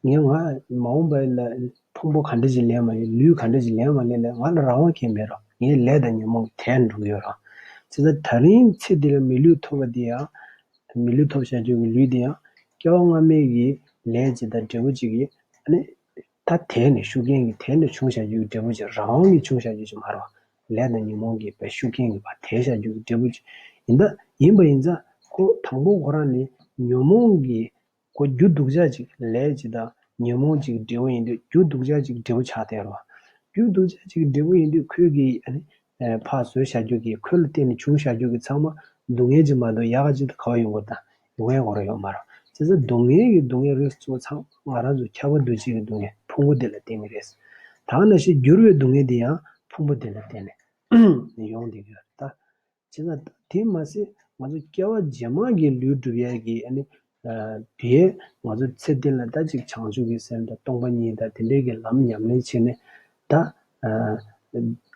ངས་ང་མ་འོངས་པ་ལ་ཕུང་པོ་ག་འདྲ་ཅིག་ལེན་མ་ལེན། ལུས་ག་འདྲ་ཅིག་ལེན་མ་ལེན་ལ་ང་ལ་རང་དབང་གང་ཡང་མེད་རེད། ངའི་ལས་དང་ཉོན་མོངས་ཀྱིས་དེད་འགྲོ་གི་ཡོད་རེད། བྱས་ཙང་ད་རིང་ཚེ་འདི་ལ་མི་ལུས་ཐོབ་པ་འདི་ཡང་། མི་ལུས་ཐོབ་བྱ་རྒྱུ་གི་ལུས་དེ་ཡང་སྐྱེ་བ་སྔ་མའི་གི་ལས་ཅིག་དང་འབྲས་བུ་ཅིག་གིས་ཨ་ནི་ད་དེད་ནས་ཤུགས་རྐྱེན་གྱིས་དེད་ནས་བྱུང་བྱ་རྒྱུ་གི་འབྲས་བུ་ཅིག་རང་དབང་གིས་བྱུང་བྱ་རྒྱུ་ཅིག་མ་རེད་བ། ལས་དང་ཉོན་མོངས་ཀྱི་དཔེ་ཤུགས་རྐྱེན་གྱིས་ཕར་དེད་བྱ་རྒྱུ་གི་འབྲས་བུ་ཅིག་ཡིན་ད། ཡིན་པ་ཡིན་ཙང་ཁོ་དང་པོ་ཁོ་རང་ནི་ཉོན་མོངས་ཀྱི་ཁོ་རྒྱུ་སྡུག་ཅག་ཅིག་ལས་ཅིག་དང་ཉོན་མོངས་ཅིག་འབྲས་བུ་ཡིན་དུས་རྒྱུ་སྡུག་ཅག་ཅིག་འབྲས་བུ་ཆགས་བསྡད་རེད་བ། རྒྱུ་སྡུག་ཅག་ཅིག་འབྲས་བུ་ཡིན་དུས་ཁོས་ཀྱིས་ཨ་ནི། ཨེ་ཕར་བཟོས་བྱ་རྒྱུ་གི་ཁོ་ལ་བརྟེན་ནས་བྱུང་བྱ་རྒྱུ་གི་ཚང་མ་སྡུག་བསྔལ་ཅིག་མ་གཏོགས་ཡག་ག་ཅིག་ཏུ་ག་བ་ཡོང་གི་རེད། ད་ཡོང་ཡ་གོ་ར་ཡོད་མ་རེད། བྱས་ཙང་སྡུག་བསྔལ་གྱི་སྡུག་བསྔལ་རིགས་གཙོ་བོ་ཚང་མ་ང་རང་ཚོ་ཁྱབ་པ་འདུ་བྱེད་ཀྱི་སྡུག་བསྔལ་ཕུང་པོ་འདི་ལ་བརྟེན་གྱི་རེད། ད་ནང་བཞིན་འགྱུར་བའི་སྡུག་བསྔལ་འདི་ཡང་ཕུང་པོ་འདི་ལ་བརྟེན་ནས་ཡོང་བསྡད་ཀྱི་ཡོད་རེད་ད། བྱས་ཙང་དེ་མ་ཟད་ང་ཚོ་སྐྱེ་བ་རྗེས་མ་གི་ལུས་སྒྲུབ་ཡ་གི་ཨ་ནི། ཨ་དེ་ང་ཚོ་ཚེ་འདི་ལ་ད་ཅིག་བྱང་ཆུབ་ཀྱི་སེམས་དང་སྟོང་པ་ཉིད་དང་དེ་འདྲའི་གི་ལམ་ཉམས་ལེན་བྱས་ནས། ད་ཨ་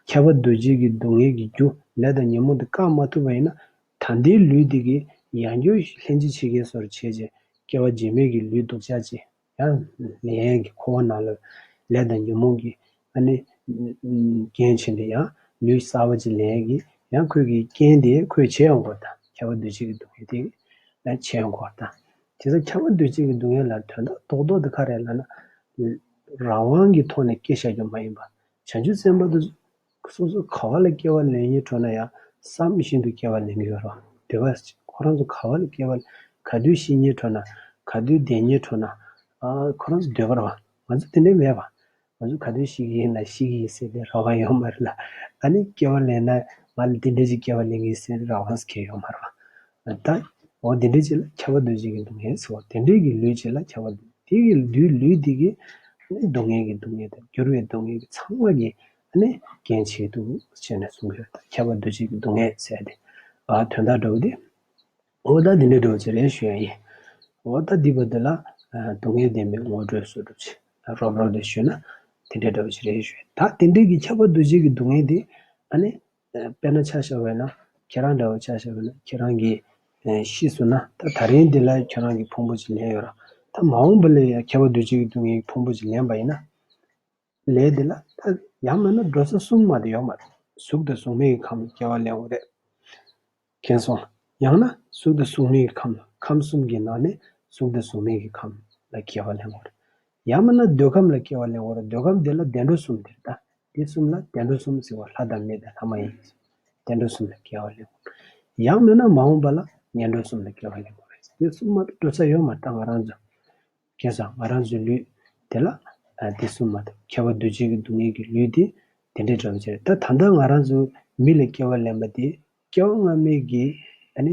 ཁྱབ་པ་འདུ་བྱེད་ཀྱི་སྡུག་བསྔལ་གྱི་རྒྱུ་ལས་དང་ཉོན་མོངས་དེ་བཀག་མ་ཐུབ་པ་ཡིན་ན། ད་ལྟའི་ལུས་འདི་གིས་ཡང་བསྐྱར་ལྷན་ཅིག་བྱེད་མཁན་བཟོ་འདྲ་བྱས་རྗེས་སྐྱེ་བ་རྗེས་མའི་གི་ལུས་སྡུག་ཅག་ཅིག་ཡང་ལེན་ཡས་ཀྱི་འཁོར་བ་ནང་ལ་ལས་དང་ཉོན་མོངས་ཀྱི་ཨ་ནི་རྐྱེན་བྱས་ནས་ཡང་ལུས་གསར་པ་ཅིག་ལེན་ཡས་ཀྱི་ཡང་ཁོས་ཀྱི་རྐྱེན་དེ་ཁོས་བྱེད་ཡོང་གི་ཡོད་རེད། ད་ཁྱབ་པ་འདུ་བྱེད་ཀྱི་སྡུག་བསྔལ་དེ་ཡང་བྱེད་ཡོང་གི་ཡོད་རེད། ད་བྱས་ཙང་ཁྱབ་པ་འདུ་བྱེད་ཀྱི་སྡུག་བསྔལ་ལ་དོན་དག་རྡོག་རྡོག་དེ་ག་རེ་ལབ་ན། རང་དབང་གི་ཐོག་ནས་སྐྱེ་བྱ་རྒྱུ་མ་ཡིན་པ། བྱང་ཆུབ་སེམས་དཔའ་དེ་ཚོ་སོ་སོ་ག་བ་ལ་སྐྱེ་བ་ལེན་སྙིང་བྲོ་ན་ཡང་བསམ་བཞིན་དུ་སྐྱེ་བ་ལེན་གྱི་ཡོད་རེད། འདོད་པ་ཁོ་རང་ཚོ་ག་བ་ལ་སྐྱེ་བ་ག་དུས་ཤི་སྙིང་བྲོ་ན། ག་དུས་བསྡད་སྙིང་བྲོ་ན། ཨ་ཁོ་རང་ཚོ་འདོད་པ་རེད་བ། ང་ཚོ་དེ་འདྲ་མེད་པ། ང་ཚོ་ག་དུས་ཤི་གི་ཡིན་ན་ཤི་གི་ཡིན་ཟེར་ཏེ་རང་དབང་ཡོད་མ་རེད་ལ། ཨ་ནི་སྐྱེ་བ་ལེན་ན་ང་ལ་འདི་འདྲ་ཅིག་སྐྱེ་བ་ལེན་གི་ཡིན་ཟེར་རང་དབང་ཟེར་མཁན་ཡོད་མ་རེད་བ། ད་འོ་འདི་འདྲ་ཅིག་ལ་ཁྱབ་པ་འདུ་བྱེད་ཀྱི་སྡུག་བསྔལ་ཟེར་བ་དེ་འདྲའི་གི་ལུས་ཅིག་ལ་ཁྱབ་པ་འདུ་དེ་གི་ལུས་ལུས་དེ་གི་སྡུག་བསྔལ་གྱི་སྡུག་བསྔལ་དང་འགྱུར་བའི་སྡུག་བསྔལ་གྱི་ཚང་མ་གི་ཨ་ནི་རྐྱེན་བྱེད་དུ་བྱས་ནས་གསུང་གི་ཡོད། ད་ཁྱབ་པ་འདུ་བྱེད་ཀྱི་སྡུག་བསྔལ་ཟེར་ཏེ་ཨ་དོན་དག་འདྲ་བོ་དེ། འོ་ད་འདི་འདྲའི་འགྲོ་བྱེད་རེད་ཞུ་ཡ་ཡིན། འོ་ད་འདི་བར་དུ་ལ་སྡུག་བསྔལ་བདེན་པའི་ངོ་སྤྲོད་སུ་གྲུབ་ཆེ་རོབ་རོབ་ཏུ་ཞུས་ན་དེ་འདྲའི་འགྲོ་བྱེད་རེད་ཞུ་ཡ། ད་དེ་འདྲའི་གི་ཁྱབ་པ་འདུ་བྱེད་ཀྱི་སྡུག་བསྔལ་འདི་ཨ་ནི་དཔེར་ན་ཆ་བཞག་པ་ཡིན་ན་ཁྱེད་རང་འདྲ་བོ་ཆ་བཞག་པ་ཡིན་ན་ཁྱེད་རང་གིས་ཤི་སོང་ན་ད་ད་རིང་འདི་ལ་ཁྱེད་རང་གིས་ཕུང་པོ་ཅིག་ལེན་ཡོད་ར། ད་མ་འོངས་པ་ལ་ཡང་ཁྱབ་པ་འདུ་བྱེད་ཀྱི་སྡུག་བསྔལ་གྱི་ཕུང་པོ་ཅིག་ལེན་པ་ཡིན་ན། ལས་འདི་ལ་ད་ཡང་མིན་ན་འགྲོ་ས་གསུམ་མ་གཏོགས་ཡོད་མ་རེད། གཟུགས་དང་གཟུགས་མེད་ཀྱི་ཁམས་ལ་སྐྱེ་བ་ལེན་དགོས་རེད། མཁྱེན་སོང་། ཡང་ན་གཟུགས་དང་གཟུགས་མེད་ཀྱི་ཁམས་ཁམས་གསུམ་གྱི་ནང་ནས་གཟུགས་དང་གཟུགས་མེད་ཀྱི་ཁམས་ལ་སྐྱེ་བ་ལེན་དགོས་རེད། ཡང་མིན་ན་འདོད་ཁམས་ལ་སྐྱེ་བ་ལེན་དགོས་རེད། འདོད་ཁམས་འདི་ལ་བདེ་འགྲོ་གསུམ་དེ་རེད་ད། འདི་གསུམ་ལ་བདེ་འགྲོ་གསུམ་ཟེར་བ་ལྷ་དང་མི་དང་ལྷ་མ་ཡིན། བདེ་འགྲོ་གསུམ་ལ་སྐྱེ་བ་ལེན་དགོས་རེད། ཡང་མིན་ན་མ་འོངས་པ་ལ་ངན་འགྲོ་གསུམ་ལ་སྐྱེ་བ་ལེན་དགོས་རེད། འདི་གསུམ་མ་གཏོགས་འགྲོ་ས་ཡོད་མ་རེད་ད་ང་རང་ཚོ། མཁྱེན་སོང་། ང་རང་ཚོའི་ལུས་དེ་ལ་ཨ་དེ་གསུམ་མ་གཏོགས་ཁྱབ་པ་འདུ་བྱེད་ཀྱི་སྡུག་བསྔལ་གྱི་ལུས་དེ་དེ་འདྲའི་འདྲ་བ་ཅིག་རེད། ད་ད་ལྟ་ང་རང་ཚོ་མི་ལ་སྐྱེ་བ་ལེན་པ་དེ་སྐྱེ་བ་སྔ་མའི་གི་ཨ་ནི་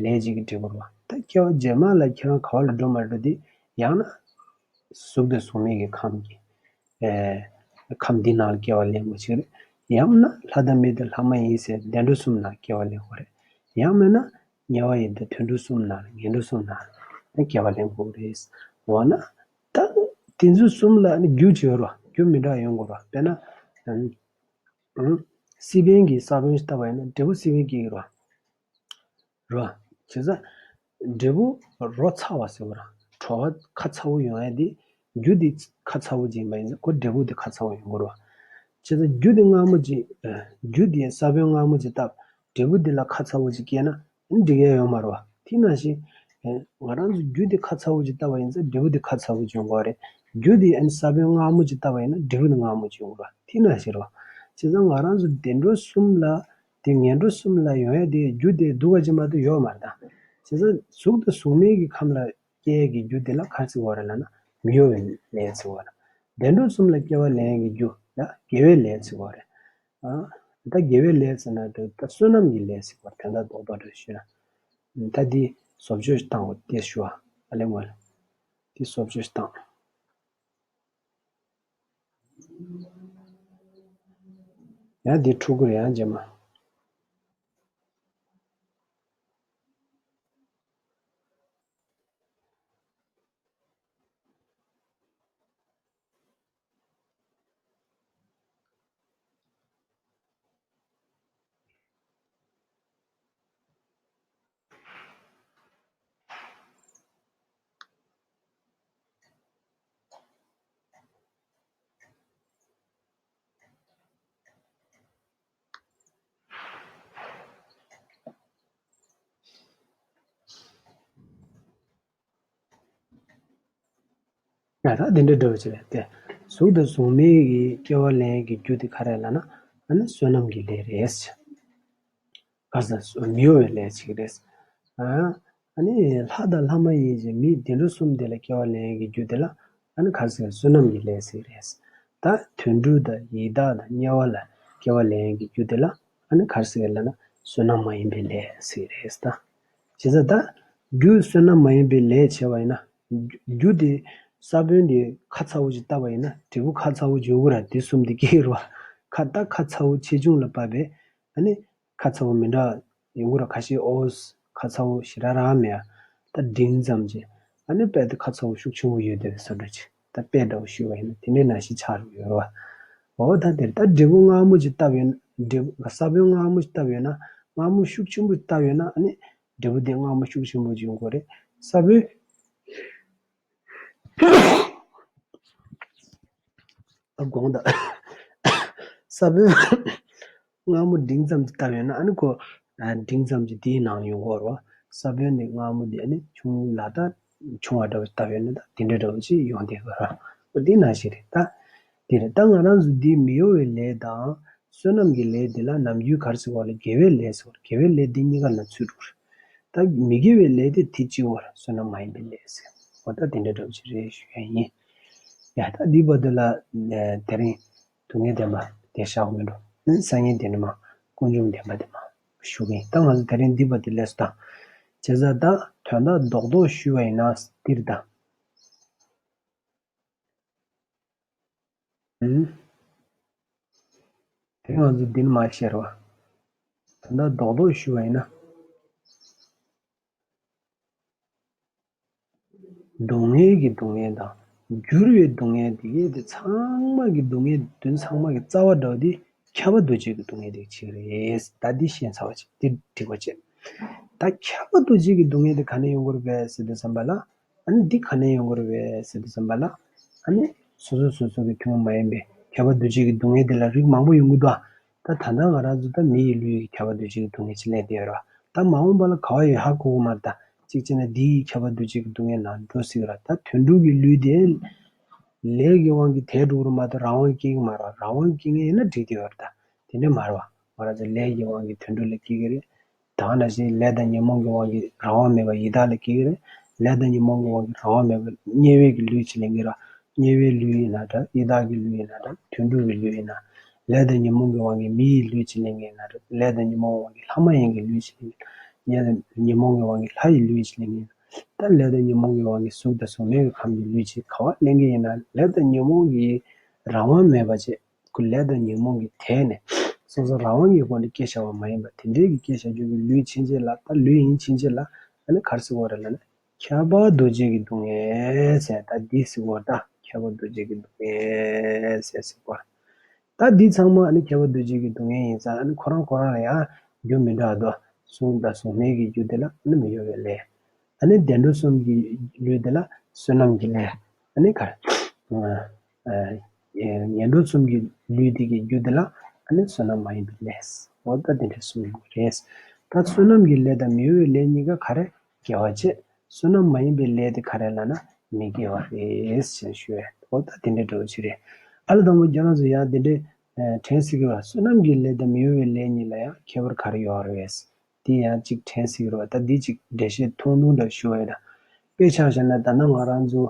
ལས་ཅིག་གི་འབྲས་བུ་རེད་བ། ད་སྐྱེ་བ་རྗེས་མ་ལ་ཁྱེད་རང་ག་བ་ལ་འགྲོ་མ་འགྲོ་དེ་ཡང་ན་གཟུགས་དང་གཟུགས་མེད་ཀྱི་ཁམས་ཀྱི་ཨེ་ཁམས་འདི་ནང་ལ་སྐྱེ་བ་ལེན་དགོས་ཅིག་རེད། ཡང་ན་ལྷ་དང་མི་དང་ལྷ་མ་ཡིན་ཟེར་བདེ་འགྲོ་གསུམ་ནང་སྐྱེ་བ་ལེན་དགོས་རེད། ཡང་མིན་ན་དམྱལ་བ་ཡི་དྭགས་དུད་འགྲོ་གསུམ་ནང་ངན་འགྲོ་གསུམ་ནང་སྐྱེ་བ་ལེན་དགོས་རེད། འོ་ན་ད་དེ་ཚོ་གསུམ་ལ་ནི་རྒྱུ་ཅིག་ཡོད་རེད་བ། རྒྱུ་མི་འདྲ་ཡོང་དགོས་རེད་བ། དཔེར་ན་ཨ་ཨ་སི་པན་གྱི་ས་བོན་ཞིག་བཏབ་པ་ཡིན་ན་འབྲས་བུ་སི་པན་སྐྱེ་གི་རེད་བ། རེད་བ། བྱས་ཙང་འབྲས་བུ་རོ་ཚ་བ་ཟེར་བ་རེད། བྲོ་བ་ཁ་ཚ་བོ་ཡོང་ཡ་དེ་རྒྱུ་དེ་ཁ་ཚ་བོ་ཅིག་ཡིན་པ་ཡིན་ཙང་ཁོ་འབྲས་བུ་དེ་ཁ་ཚ་བོ་ཡོང་གི་རེད་བ། བྱས་ཙང་རྒྱུ་དེ་མངར་མོ་ཅིག་རྒྱུ་དེ་ས་བོན་མངར་མོ་ཅིག་བཏབ། འབྲས་བུ་དེ་ལ་ཁ་ཚ་བོ་ཅིག་སྐྱེས་ན་འདི་འགྲིག་ཡ་ཡོད་མ་རེད་བ། དེ་ནང་བཞིན་ང་རང་ཚོ་རྒྱུ་དེ་ཁ་ཚ་བོ་ཅིག་བཏབ་པ་ཡིན་ཙང་འབྲས་བུ་དེ་ཁ་ཚ་བོ་ཅིག་ཡོང་གི་རེད། རྒྱུ་དེ་ཨ་ནི་ས་བོན་མངར་མོ་ཅིག་བཏབ་པ་ཡིན་ན་འབྲས་བུ་དེ་མངར་མོ་ཅིག་ཡོང་གི་རེད་བ། དེ་ནང་བཞིན་རེད་བ། བྱས་ཙང་ང་རང་ཚོ་བདེ་འགྲོ་གསུམ་ལ་དེ་ངན་འགྲོ་གསུམ་ལ་ཡོང་ཡ་དེ་རྒྱུ་དེ་སྡུག་ག་ཅིག་མ་གཏོགས་ཡོད་མ་རེད་ད། བྱས་ཙང་གཟུགས་དང་གཟུགས་མེད་ཀྱི་ཁམས་ལ་སྐྱེ་ཡས་ཀྱི་རྒྱུ་དེ་ལ་ག་རེ་ཟེར་བ་རེད་ལབ་ན་མི་གཡོ་བའི་ལས་ཟེར་བ་རེད། བདེ་འགྲོ་གསུམ་ལ་སྐྱེ་བ་ལེན་ཡས་ཀྱི་རྒྱུ་ལ་དགེ་བའི་ལས་ཟེར་བ་རེད། ཨ། ད་དགེ་བའི་ལས་ཟེར་ན་དེ་ད་བསོད་ནམས་ཀྱི་ལས་ཟེར་བ་དོན་དག་རྡོག་པ་རེད་ཞུ་ན། ད་འདི་བཟོ་བཅོས་བཏང་བ་དེ་ཞུ་བ་ཨ་ལེ་མ་ལེ། འདི་བཟོ་བཅོས་བཏང་། ཡང་འདི་འཁྲུག་གི་རེད་ཡང་རྗེས་མ། ཡ་ད་དེ་འདྲ་འདྲ་བོ་ཅིག་རེད་དེ། གཟུགས་དང་གཟུགས་མེད་ཀྱི་སྐྱེ་བ་ལེན་གྱི་རྒྱུ་དེ་ག་རེ་ལབ་ན་ཨ་ནི་བསོད་ནམས་ཀྱི་ལས་རེད། ག་ས་མི་གཡོ་བའི་ལས་ཅིག་རེད། ཨ་ནི་ལྷ་དང་ལྷ་མ་ཡིན་ཅིག་མི་བདེ་འགྲོ་གསུམ་དེ་ལ་སྐྱེ་བ་ལེན་གྱི་རྒྱུ་དེ་ལ་ཨ་ནི་ག་རེ་ཟེར་བསོད་ནམས་ཀྱི་ལས་ཟེར་རེད། ད་དུད་འགྲོ་དང་ཡི་དྭགས་དང་དམྱལ་བ་ལ་སྐྱེ་བ་ལེན་གྱི་རྒྱུ་དེ་ལ་ཨ་ནི་ག་རེ་ཟེར་ལབ་ན་བསོད་ནམས་མ་ཡིན་པའི་ལས་ཟེར་རེད་ད། བྱས་ཙང་ད་རྒྱུ་བསོད་ནམས་མ་ཡིན་པའི་ལས་བྱས་པ་ཡིན་ན་རྒྱུ་དེ་ས་བོན་དེ་ཁ་ཚ་བོ་ཅིག་བཏབ་པ་ཡིན་ན་འབྲས་བུ་ཁ་ཚ་བོ་ཅིག་ཡོང་གི་རེད། དེ་གསུམ་དེ་སྐྱེ་གི་རེད་བ། ཁ་ད་ཁ་ཚ་བོ་ཆེ་ཆུང་ལ་དཔག་པའི་ཨ་ནི། ཁ་ཚ་བོ་མི་འདྲ་ཡོང་གི་རེད། ཁ་ཤས་ཨོ་ཁ་ཚ་བོ་ཞེ་དྲག་རང་མེད་ཨ། ད་འབྲིང་ཙམ་ཅིག་ཨ་ནི་དཔེ་དེ་ཁ་ཚ་བོ་ཤུགས་ཆེན་པོ་ཡོད་བསྡད་པའི་བཟོ་འདྲ་ཅིག་ད་དཔེ་འདྲ་བོ་ཞུས་པ་ཡིན་ན་དེ་འདྲའི་ནང་བཞིན་ཆགས་འགྲོ་གི་ཡོད་རེད་བ། འོ་ད་དེར་ད་འབྲས་བུ་མངར་མོ་ཅིག་བཏབ་ཡོད་ན་འབྲས་བུ་ས་བོན་མངར་མོ་ཅིག་བཏབ་ཡོད་ན་མངར་མོ་ཤུགས་ཆེན་པོ་བཏབ་ཡོད་ན་ཨ་ནི་འབྲས་བུ་དེ་མངར་མོ་ཤུགས་ཆེན་པོ་ཅིག་ཡོང་གི་རེད། ས་བོན། ཨ་དགོངས་དག་ས་བོན་མངར་མོ་འབྲིང་ཙམ་ཅིག་བཏབ་ཡོད་ན་ཨ་ནི་ཁོ་ཨ་འབྲིང་ཙམ་ཅིག་དེའི་ནང་ཡོང་གི་རེད་བ། ས་བོན་དེ་མངར་མོ་དེ་ཨ་ནི་ཆུང་ལ་ད་ཆུང་བ་འདྲ་བོ་བཏབ་ཡོད་ན་ད་དེ་འདྲ་འདྲ་བོ་ཅིག་ཡོང་བསྡད་ཀྱི་རེད་བ། འོ་དེ་ནང་བཞིན་རེད་ད། དེ་རེད་ད་ང་རང་ཚོ་འདི་མི་གཡོ་བའི་ལས་དང་བསོད་ནམས་ཀྱི་ལས་དེ་ལ་ནམ་རྒྱུན་ག་རེ་ཟེར་བ་ལ་དགེ་བའི་ལས་ཟེར་བ་དགེ་བའི་ལས་འདི་གཉིས་ཀ་ལ་ཚུད་འགྲོ་གི་རེད། ད་མི་དགེ་བའི་ལས་དེ་དེ་གཅིག་བར་བསོད་ནམས་མ་ཡིན་པའི་ལས་ཟེར། འོ་ད་དེ་འདྲ་འདྲ་བོ་ཅིག་རེད་ཞུ་ཡ་ཡིན། ཡ་ད་འདི་བར་དུ་ལ་དེ་རིང་སྡུག་བསྔལ་བདེན་པ་དེ་བཞག་མི་འགྲོ། སང་ཉིན་དེ་ནི་མ་ཀུན་འབྱུང་བདེན་པ་དེ་མ་ཞུ་གི་ཡིན། ད་ང་ཚོ་དེ་རིང་འདི་བར་དུ་ལས་སུ་དང་བྱས་ཙང་ད་དོན་དག་རྡོག་རྡོག་ཞུས་པ་ཡིན་ན་འདིར་ད། དེ་ང་ཚོ་འདི་ནི་མ་བཤད་རོགས། ད་ལྟ་རྡོག་རྡོག་ཞུ་བ་ཡིན་ན། སྡུག་བསྔལ་གྱི་སྡུག་བསྔལ་དང་། འགྱུར་བའི་སྡུག་བསྔལ་དེ་གའི་དེ་ཚང་མ་གི་སྡུག་བསྔལ་དོན་ཚང་མ་གི་རྩ་བ་འདྲ་བ་དེ་ཁྱབ་པ་འདུ་བྱེད་ཀྱི་སྡུག་བསྔལ་དེ་གཅིག་རེད། ད་འདི་ཤེས་ཚར་བ་ཅིག་འདི་འགྲིག་པ་བྱེད། ད་ཁྱབ་པ་འདུ་བྱེད་ཀྱི་སྡུག་བསྔལ་དེ་ག་ནས་ཡོང་གི་རེད་པས་ཟེར་དུས་ཙམ་པ་ལ། ཨ་ནི་འདི་ག་ནས་ཡོང་གི་རེད་པས་ཟེར་དུས་ཙམ་པ་ལ། ཨ་ནི་སོ་སོ་སོ་སོ་གི་ཐུན་མོང་མ་ཡིན་པའི་ཁྱབ་པ་འདུ་བྱེད་ཀྱི་སྡུག་བསྔལ་དེ་ལ་རིགས་མང་པོ་ཡོང་གི་འདུག་ཨ། ད་ད་ལྟ་ང་རང་ཚོ་ད་མི་ཡི་ལུས་ཀྱི་ཁྱབ་པ་འདུ་བྱེད་ཀྱི་སྡུག་བསྔལ་ཅིག་ལས་དེ་ཡོད་ར། ད་མ་འོངས་པ་ལ་ག་བ་ཡོད་ཧ་གོ་གི་མ་རེད་ད། གཅིག་བྱས་ན་འདི་ཡི་ཁྱབ་པ་འདུ་བྱེད་ཀྱི་སྡུག་བསྔལ་ནང་འགྲོ་སྲིད་ར། ད་དོན་གྲུབ་ཀྱི་ལུས་དེ་ལས་ཀྱི་དབང་གིས་དེ་འགྲོ་གི་ར་མ་གཏོགས་རང་དབང་སྐྱེ་གི་མ་རེད། རང་དབང་སྐྱེ་མཁན་ཡིན་ན་འགྲིག་གི་ཡོད་རེད། ད་དེ་འདྲ་མ་རེད་བ། ང་རང་ཚོ་ལས་ཀྱི་དབང་གིས་དོན་གྲུབ་ལ་སྐྱེ་གི་རེད། ད་ནང་བཞིན་ལས་དང་ཉོན་མོངས་ཀྱི་དབང་གིས་རང་དབང་མེད་པ་ཡི་དྭགས་ལ་སྐྱེ་གི་རེད། ལས་དང་ཉོན་མོངས་ཀྱི་དབང་གིས་རང་དབང་མེད་པ་དམྱལ་བའི་གི་ལུས་ཅིག་ལེན་གི་ར། དམྱལ་བའི་ལུས་ཡིན་ན་འདྲ། ཡི་དྭགས་ཀྱི་ལུས་ཡིན་ན་འདྲ། དོན་གྲུབ་ཀྱི་ལུས་ཡིན་ན། ལས་དང་ཉོན་མོངས་ཀྱི་དབང་གིས་མི་ཡི་ལུས་ཅིག་ལེན་གི་ཡིན་ན་འདྲ། ལས་དང་ཉོན་མོངས་ཀྱི་དབང་གིས་ལྷ་མ་ཡིན་གྱི་ལུས་ཅིག་ལེན་གི་ཡིན་ན། ལས་དང་ཉོན་མོངས་ཀྱི་དབང་གིས་ལྷ་ཡི་ལུས་ཅིག་ལེན་གི་ཡིན་ན། ད་ལས་དང་ཉོན་མོངས་ཀྱི་དབང་གིས་གཟུགས་དང་གཟུགས་མེད་ཀྱི་ཁམས་ཀྱི་ལུས་ཅིག་ག་བ་ལེན་གི་ཡིན་ན། ལས་དང་ཉོན་མོངས་ཀྱི་རང་དབང་མེད་པ་བྱས། ཁོ་ལས་དང་ཉོན་མོངས་ཀྱིས་དེད་ནས་སོ་སོ་རང་དབང་གི་སྒོ་ནས་སྐྱེ་བཞག་པ་མ་ཡིན་པ་དེ་འདྲའི་གི་སྐྱེ་བཞག་རྒྱུ་གི་ལུས་ཕྱིན་ཆད་ལ། ད་ལུས་ཡིན་ཕྱིན་ཆད་ལ་ཨ་ནི་ག་རེ་ཟེར་དགོས་རེད་ལབ་ན། ཁྱབ་པ་འདུ་བྱེད་ཀྱི་སྡུག་བསྔལ་ཟེར། ད་འདི་ཟེར་དགོས་རེད། ད་ཁྱབ་པ་འདུ་བྱེད་ཀྱི་སྡུག་བསྔལ་ཟེར་ཟེར་དགོས་རེད། ད་འདི་ཚང་མ་ཨ་ནི་ཁྱབ་པ་འདུ་བྱེད་ཀྱི་སྡུག་བསྔལ་ཡིན་ཙང་། ཨ་ནི་ཁོ་རང་ཁོ་རང་ལ་ཡང་རྒྱུ་མི་འདྲ་བ་འདུག་གཟུགས་དང་གཟུགས་མེད་ཀྱི་རྒྱུ་དེ་ལ་ཨ་ནི་མི་གཡོ་བའི་ལས། ཨ་ནི་བདེ་འགྲོ་གསུམ་གྱི་ལུས་དེ་ལ་བསོད་ནམས་ཀྱི་ལས། ཨ་ནི་ག་རེ། ངན་འགྲོ་གསུམ་གྱི་ལུས་དེ་གི་རྒྱུ་དེ་ལ་ཨ་ནི་བསོད་ནམས་མ་ཡིན་པའི་ལས། འོ་ད་དེ་འདྲ་གསུམ་ཡོད་རེད། ད་བསོད་ནམས་ཀྱི་ལས་དང་མི་གཡོ་བའི་ལས་གཉིས་ཀ་ག་རེ་དགེ་བ་བྱེད། བསོད་ནམས་མ་ཡིན་པའི་ལས་དེ་ག་རེ་ལབ་ན་མི་དགེ་བ་རེད་ཅེས་ཞུ་བས། འོ་ད་དེ་འདྲ་འདྲ་བོ་ཅིག་རེད། ཨ་ལ་དང་པོ་ཁྱེད་རང་ཚོ་ཡང་དེ་འདྲའི་དྲན་སྲིད་ཀྱི་རེད་བ། བསོད་ནམས་ཀྱི་ལས་དང་མི་གཡོ་བའི་ལས་གཉིས་ལ་ཡང་ཁྱད་པར་ག་རེ་ཡོད་རེད། དེ་ཡང་གཅིག་དྲན་སྲིད་ཀྱི་རེད་བ། ད་འདི་གཅིག་འགྲེལ་བཤད་ཐུང་ཐུང་འདྲ་ཞུ་བ་ཡིན་ན། དཔེ་ཆ་བཞག་ན་ད་ནང་ང་རང་ཚོ་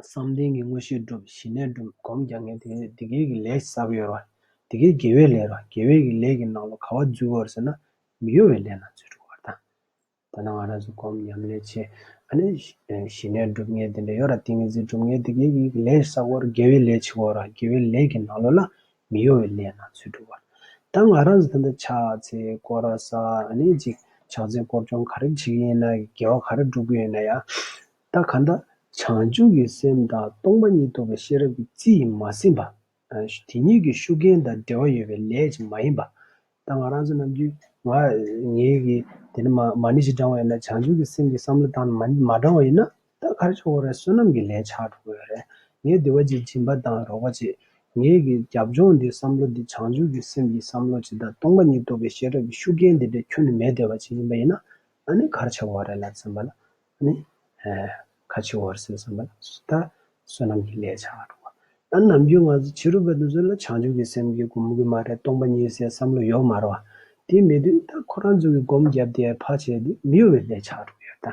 བསམ་གཏན་གྱི་མངོན་ཤེས་སྒྲུབ། ཞི་གནས་སྒྲུབ། སྒོམ་རྒྱག་མཁན་དེ་དེ་གའི་གི་ལས་བསགས་ཡོད་རེད་བ། དེ་གའི་དགེ་བའི་ལས་རེད་བ། དགེ་བའི་གི་ལས་ཀྱི་ནང་ལ་ག་བ་འཛུལ་བ་རེད་ཟེར་ན་མི་གཡོ་བའི་ལས་ནང་འཛུལ་འགྲོ་བ་རེད་ད། ད་ནང་ང་རང་ཚོ་སྒོམ་ཉམས་ལེན་བྱེད། ཨ་ནི་ཞི་གནས་སྒྲུབ་མཁན་དེ་འདྲ་ཡོད་ར། ཏིང་ངེ་འཛིན་སྒྲུབ་མཁན་དེ་གའི་གི་ལས་བསགས་པར་དགེ་བའི་ལས་བྱེད་པ་ར། དགེ་བའི་ལས་ཀྱི་ནང་ལོགས་ལ་མི་གཡོ་བའི་ལས་ནང་ཚུད་འགྲོ་བ། ད་ང་རང་ཚོ་ད་ལྟ་ཕྱག་འཚལ་སྐོར་ར་ས། ཨ་ནི་ཅིག་ཕྱག་འཚལ་སྐོར་སྦྱོང་ག་རེ་བྱེད་ཀྱི་ཡིན་ན། དགེ་བ་ག་རེ་སྒྲུབ་ཀྱི་ཡིན་ན་ཡང་། ད་གང་ལྟར་བྱང་ཆུབ་ཀྱི་སེམས་དང་སྟོང་པ་ཉིད་རྟོགས་པའི་ཤེས་རབ་ཀྱི་རྩིས་ཡིས་མ་ཟིན་པ། དེ་གཉིས་ཀྱི་ཤུགས་རྐྱེན་དང་འབྲེལ་བ་ཡོད་པའི་ལས་ཅིག་མ་ཡིན་པ། ད་ང་རང་ཚོ་ནམ་རྒྱུན་ང་ངེད་ཀྱིས་དེ་ནི་མ་མ་ཎི་ཞིག་བགྲང་བ་ཡིན་ན། བྱང་ཆུབ་ཀྱི་སེམས་ཀྱི་བསམ་བློ་བཏང་ནས་མ་མ་བགྲང་བ་ཡིན་ན། ད་ག་རེ་ཆགས་ཡོད་རེད། བསོད་ནམས་ཀྱི་ལས་ཆགས་འགྲོ་གི་ཡོད་རེད། ངས་དེ་བ་ཅིག་སྦྱིན་པ་དང་རོགས་པ་བྱེད། ངེད་ཀྱི་རྒྱབ་ལྗོངས་འདི་བསམ་བློ་འདི་བྱང་ཆུབ་ཀྱི་སེམས་ཀྱི་བསམ་བློ་ཅིག་དང་སྟོང་པ་ཉིད་རྟོགས་པའི་ཤེས་རབ་ཀྱི་ཤུགས་རྐྱེན་འདི་འདྲ་ཁྱོན་ནས་མེད་བསྡད་པ་ཅིག་ཡིན་པ་ཡིན་ན། ཨ་ནི་ག་རེ་ཆགས་ཡོད་རེད་ལབ་ཙམ་པ་ལ། ཨ་ནི་ག་རེ་ཆགས་ཡོད་རེད་ཟེར་ཙམ་པ་ལ། ད་བསོད་ནམས་ཀྱི་ལས་ཆགས་འགྲོ་བ། ད་ནམ་རྒྱུན་ང་ཚོ་ཕྱི་རོལ་པ་འདི་ཚོ་ལ་བྱང་ཆུབ་ཀྱི་སེམས་ཀྱི་སྒོམ་གྱི་མ་རེད། སྟོང་པ་ཉིད་ཟེར་བསམ་བློ་ཡོད་མ་རེད་བ། དེ་མེད་དུས་ད་ཁོ་རང་ཚོ་གི་སྒོམ་བརྒྱབ་དེ་ཕར་བྱས་དུས་མི་གཡོ་བའི་ལས་ཆགས་འགྲོ་གི་ཡོད་ད།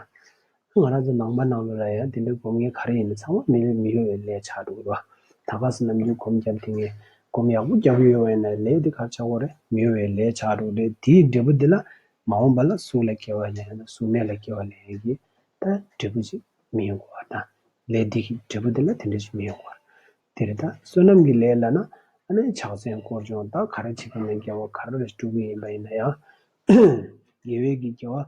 ང་རང་ཚོ་ནང་པ་ནང་ལོགས་ལ་ཡང་དེ་འདྲའི་སྒོམ་མཁན་ག་རེ་ཡིན་ན་ཚང་མ་མི་མི་གཡོ་བའི་ལས་ཆགས་འགྲོ་གི་རེད་བ། ད་ག་སེ་ནམ་རྒྱུན་སྒོམ་བརྒྱབ་དེ་ངས་སྒོམ་ཡག་པོ་བརྒྱབ་ཀྱི་ཡོད་པ་ཡིན་ན་ལས་དེ་ག་རེ་ཆགས་ཀྱི་ཡོད་རེད། མི་གཡོ་བའི་ལས་ཆགས་འགྲོ་གི་རེད། དེའི་འབྲས་བུ་དེ་ལ་མ་འོངས་པ་ལ་གཟུགས་ལ་སྐྱེ་བ་ལེན་ཡང་ན་གཟུགས་མེད་ལ་སྐྱེ་བ་ལེན་ཡག་གི་ད་འབྲས་བུ་ཅིག་མི་ཡོང་གི་རེད་བ། ད་ལས་དེ་གི་འབྲས་བུ་དེ་ལ་དེ་འདྲ་ཞིག་མི་ཡོང་གི་རེད། དེ་རེད། ད་བསོད་ནམས་ཀྱི་ལས་ལབ་ན་ཨ་ནི་ཕྱག་འཚལ་སྐོར་སྦྱོང་ད་ག་རེ་བྱེད་ཀྱི་ཡིན་ན། དགེ་བ་ག་རེ་སྒྲུབ་ཀྱི་ཡིན་པ་ཡིན་ན་ཡང་། དགེ་བའི་གི་དགེ་བ་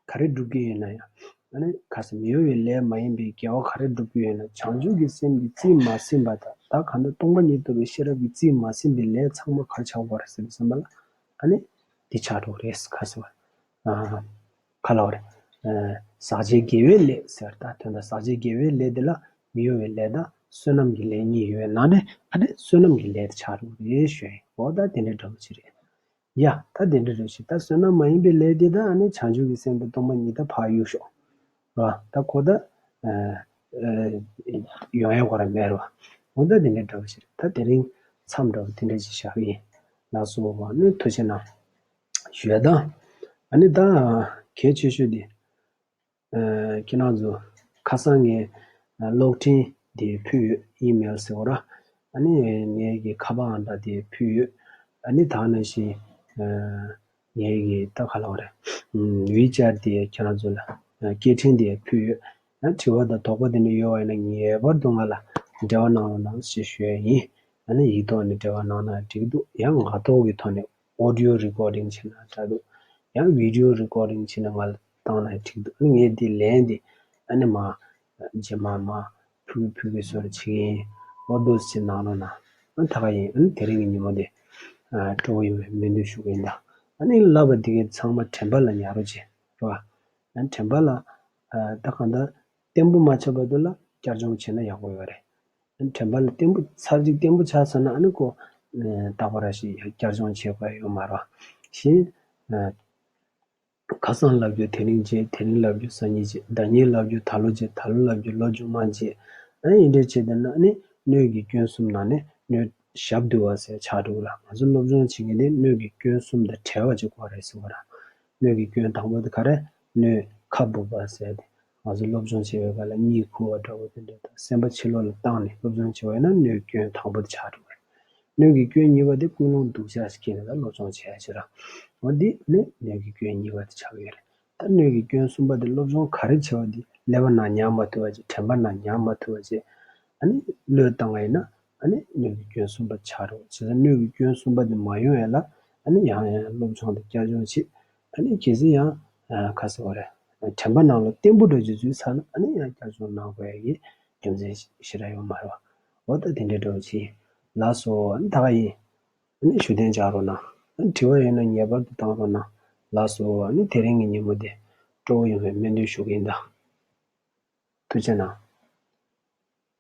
ག་རེ་སྒྲུབ་ཀྱི་ཡིན་ན་ཡང་། ཨ་ནི་ག་ས་མི་གཡོ་བའི་ལས་མ་ཡིན་པའི་དགེ་བ་ག་རེ་སྒྲུབ་ཀྱི་ཡོད་ན། བྱང་ཆུབ་ཀྱི་སེམས་ཀྱི་རྩིས་མ་ཟིན་པ་དང་། ད་གང་ལྟར་སྟོང་པ་ཉིད་རྟོགས་པའི་ཤེས་རབ་ཀྱི་རྩིས་མ་ཟིན་པའི་ལས་ཚང་མ་ག་རེ་ཆགས་ཀྱི་ཡོད་རེད་ཟེར་དུས་ཙམ་པ་ལ་ཨ་ནི་འདི་ཆགས་འགྲོ་གི་རེད། ག་ས་བ། ཨ། ག་ལབ་རེད། ཨ། ཟག་བཅས་དགེ་བའི་ལས་ཟེར། ད་དོན་དག་ཟག་བཅས་དགེ་བའི་ལས་དེ་ལ་མི་གཡོ་བའི་ལས་དང་བསོད་ནམས་ཀྱི་ལས་གཉིས་ཡོད་པའི་ནང་ནས་ཨ་ནི་བསོད་ནམས་ཀྱི་ལས་དེ་ཆགས་འགྲོ་གི་རེད་ཞུ་ཡིན། འོ་ད་དེ་འདྲའི་འདྲ་བོ་ཅིག་རེད། ཡ། ད་དེ་འདྲ་རེད་ཞུ། ད་བསོད་ནམས་མ་ཡིན་པའི་ལས་དེ་ད་ཨ་ནི་བྱང་ཆུབ་ཀྱི་སེམས་དང་སྟོང་པ་ཉིད་དང་ཕར་གཡུག་ཞོག་ར། ད་ཁོ་ད་ཨ་ཨ་ཡོང་ཡ་ཁོ་ར་མེད་ར། འོ་ད་དེ་འདྲའི་འདྲ་བོ་ཞིག་རེད། ད་དེ་རིང་མཚམས་འདྲ་བོ་དེ་འདྲ་ཞིག་བཞག་གི་ཡིན། ལགས་སོ། ཨ་ནི་ཐུགས་རྗེ་གནང་ཞུ་ཡ་དང་། ཨ་ནི་ད་གལ་ཆེ་ཤོས་དེ། ཨ། ཁྱེད་རང་ཚོ་ཁ་སང་ངས་གློག་འཕྲིན་ དེ་ཕུལ་ཡོད། ཨི་མེལ་ཟེར་བ་ར། ཨ་ནི་ངའི་གི་ཁ་པར་ཨང་གྲངས་དེ་ཕུལ་ཡོད། ཨ་ནི་ད་ནང་བཞིན་ངའི་གི་ད་ག་ལབ་དགོས་རེད། ཝི་ཅེཊ་དེ་ཁྱེད་རང་ཚོ་ལ་སྐད་འཕྲིན་དེ་ཕུལ་ཡོད། ཡང་དྲི་བ་དང་དོགས་པ་དེ་འདྲ་ཡོད་པ་ཡིན་ན་ངེས་པར་དུ་ང་ལ་འབྲེལ་བ་གནང་རོགས་གནང་ཞེས་ཞུ་ཡ་ཡིན། ཨ་ནི་ཡིག་ཐོག་ནས་འབྲེལ་བ་གནང་ན་འགྲིག་འདུག་ཡང་ངག་ཐོག་གི་ཐོག་ནས་ཨོ་ཌི་ཡོ་རི་ཀོར་ཌིང་བྱས་ན་འདྲ་འདུག་ཡང་ཝི་ཌི་ཡོ་རི་ཀོར་ཌིང་བྱས་ན་ང་ལ་བཏང་ན་འགྲིག་འདུག་ཨ་ནི་ངས་འདི་ལན་འདི་ཨ་ནི་མ་རྗེས་མ་མ་ཕུལ་ཕུལ་གི་བཟོ་འདྲ་བྱེད་ཀྱི་ཡིན། ཨོ་འདུག་སེ་གནང་རོགས་གནང་། ཨ་ནི་ད་ག་ཡིན། ཨ་ནི་དེ་རིང་གི་ཉིན་མོ་འདི་ཨ་སྤྲོ་པོ་ཡོང་བའི་སྨོན་འདུན་ཞུ་གི་ཡིན་ད། ཨ་ནི་ལབ་པ་འདི་གའི་ཚང་མ་དྲན་པ་ལ་ཉར་རོགས་བྱེད་རོགས། ཨ་ནི་དྲན་པ་ལ་ཨ་ད་གང་ལྟར་བརྟན་པོ་མ་ཆགས་བར་དུ་ལ་བསྐྱར་སྦྱོང་བྱས་ན་ཡག་པོ་ཡོད་རེད། དྲན་པ་ལ་བརྟན་པོ་ཚར་གཅིག་བརྟན་པོ་ཆགས་ཚར་ན་ཨ་ནི་ཁོ་རྟག་པ་ར་ཞིག་བསྐྱར་སྦྱོང་བྱེད་དགོས་ཡོད་མ་རེད། གཞན་ཁ་སང་ལབ་རྒྱུ་དེ་རིང་བརྗེད། དེ་རིང་ལབ་རྒྱུ་སང་ཉིན་བརྗེད། ཟླ་ཉིན་ལབ་རྒྱུ་ད་ལོ་བརྗེད། ད་ལོ་ལབ་རྒྱུ་ལོ་མཇུག་མ་བརྗེད། ཨ་ནི་འདི་འདྲ་བྱས་བསྡད་ན་ཨ་ནི་སྣོད་ཀྱི་སྐྱོན་གསུམ་ནང་ནས་སྣོད་ཞབས་བསྡུ་བ་ཟེར་ཆགས་འགྲོ་གི་རེད། ང་ཚོ་སློབ་སྦྱོང་བྱེད་མཁན་དེ་སྣོད་ཀྱི་སྐྱོན་གསུམ་དང་བྲལ་བ་ཅིག་དགོས་རེད་ཟེར་བ་རེད། སྣོད་ཀྱི་སྐྱོན་དང་པོ་དེ་ག་རེ། སྣོད་ཁ་སྦུབ་པ་ཟེར་ཏེ། ང་ཚོ་སློབ་སྦྱོང་བྱེད་པའི་སྐབས་ལ་གཉིད་ཁུག་པ་འདྲ་བོ་དེ་འདྲ་དང་སེམས་པ་ཕྱི་ལོགས་ལ་བཏང་ནས་སློབ་སྦྱོང་བྱེད་པ་ཡིན་ན་སྣོད་ཀྱི་སྐྱོན་དང་པོ་དེ་ཆགས་འགྲོ་གི་རེད། སྣོད་ཀྱི་སྐྱོན་གཉིས་པ་དེ་ཀུན་སློང་སྡུག་ཅག་ཞིག་སྐྱེས་ནས་ད་སློབ་སྦྱོང་བྱེད་ཡ་ཅིག་ར། འོ་འདི་ནི་སྣོད་ཀྱི་སྐྱོན་གཉིས་པ་དེ་ཆགས་ཀྱི་ཡོད་རེད། ད་སྣོད་ཀྱི་སྐྱོན་གསུམ་པ་དེ་སློབ་སྦྱོང་ག་རེ་བྱེད་པ་དེ་ཀླད་པ་ནང་ཉར་མ་ཐུབ་པ་བྱས། དྲན་པ་ནང་ཉར་མ་ཐུབ་པ་བྱས། ཨ་ནི་བློས་བཏང་བ་ཡིན་ན་ཨ་ནི་སྣོད་ཀྱི་སྐྱོན་གསུམ་པ་ཆགས་འགྲོ། བྱས་ཙང་སྣོད་ཀྱི་སྐྱོན་གསུམ་པ་དེ་མ་ཡོང་ཡ་ལ་ཨ་ནི་ཡང་ཡང་སློབ་སྦྱོང་དང་བསྐྱར་སྦྱོང་བྱེད། ཨ་ནི་གལ་སྲིད་ཡང་ཨ་ག་ཟེར་བ་རེད། དྲན་པ་ནང་ལ་བརྟན་པོ་འགྲོ་རྒྱུ་ཚུལ་ཚར་ན་ཨ་ནི་ཡང་བསྐྱར་སྦྱོང་གནང་དགོས་ཡ་གི་རྒྱུ་མཚན་ཞེ་དྲག་ཡོད་མ་རེད་བ། འོ་ད་དེ་འདྲའི་འགྲོ་བྱེད། ལགས་སོ། ཨ་ནི་ད་ག་ཡིན། ཨ་ནི་ཞུ་གཏན་འཇགས་རོགས་གནང་། ཨ་ནི་དྲི་བ་ཡོད་ན་ངེས་པར་དུ་བཏང་རོགས་གནང་། ལགས་སོ། ཨ་ནི་དེ་རིང་གི་ཉིན་མོ་འདི་སྤྲོ་པོ་ཡོང་བའི་སྨོན་འདུན་ཞུ་གི་ཡིན་ད། ཐུགས་རྗེ་གནང་།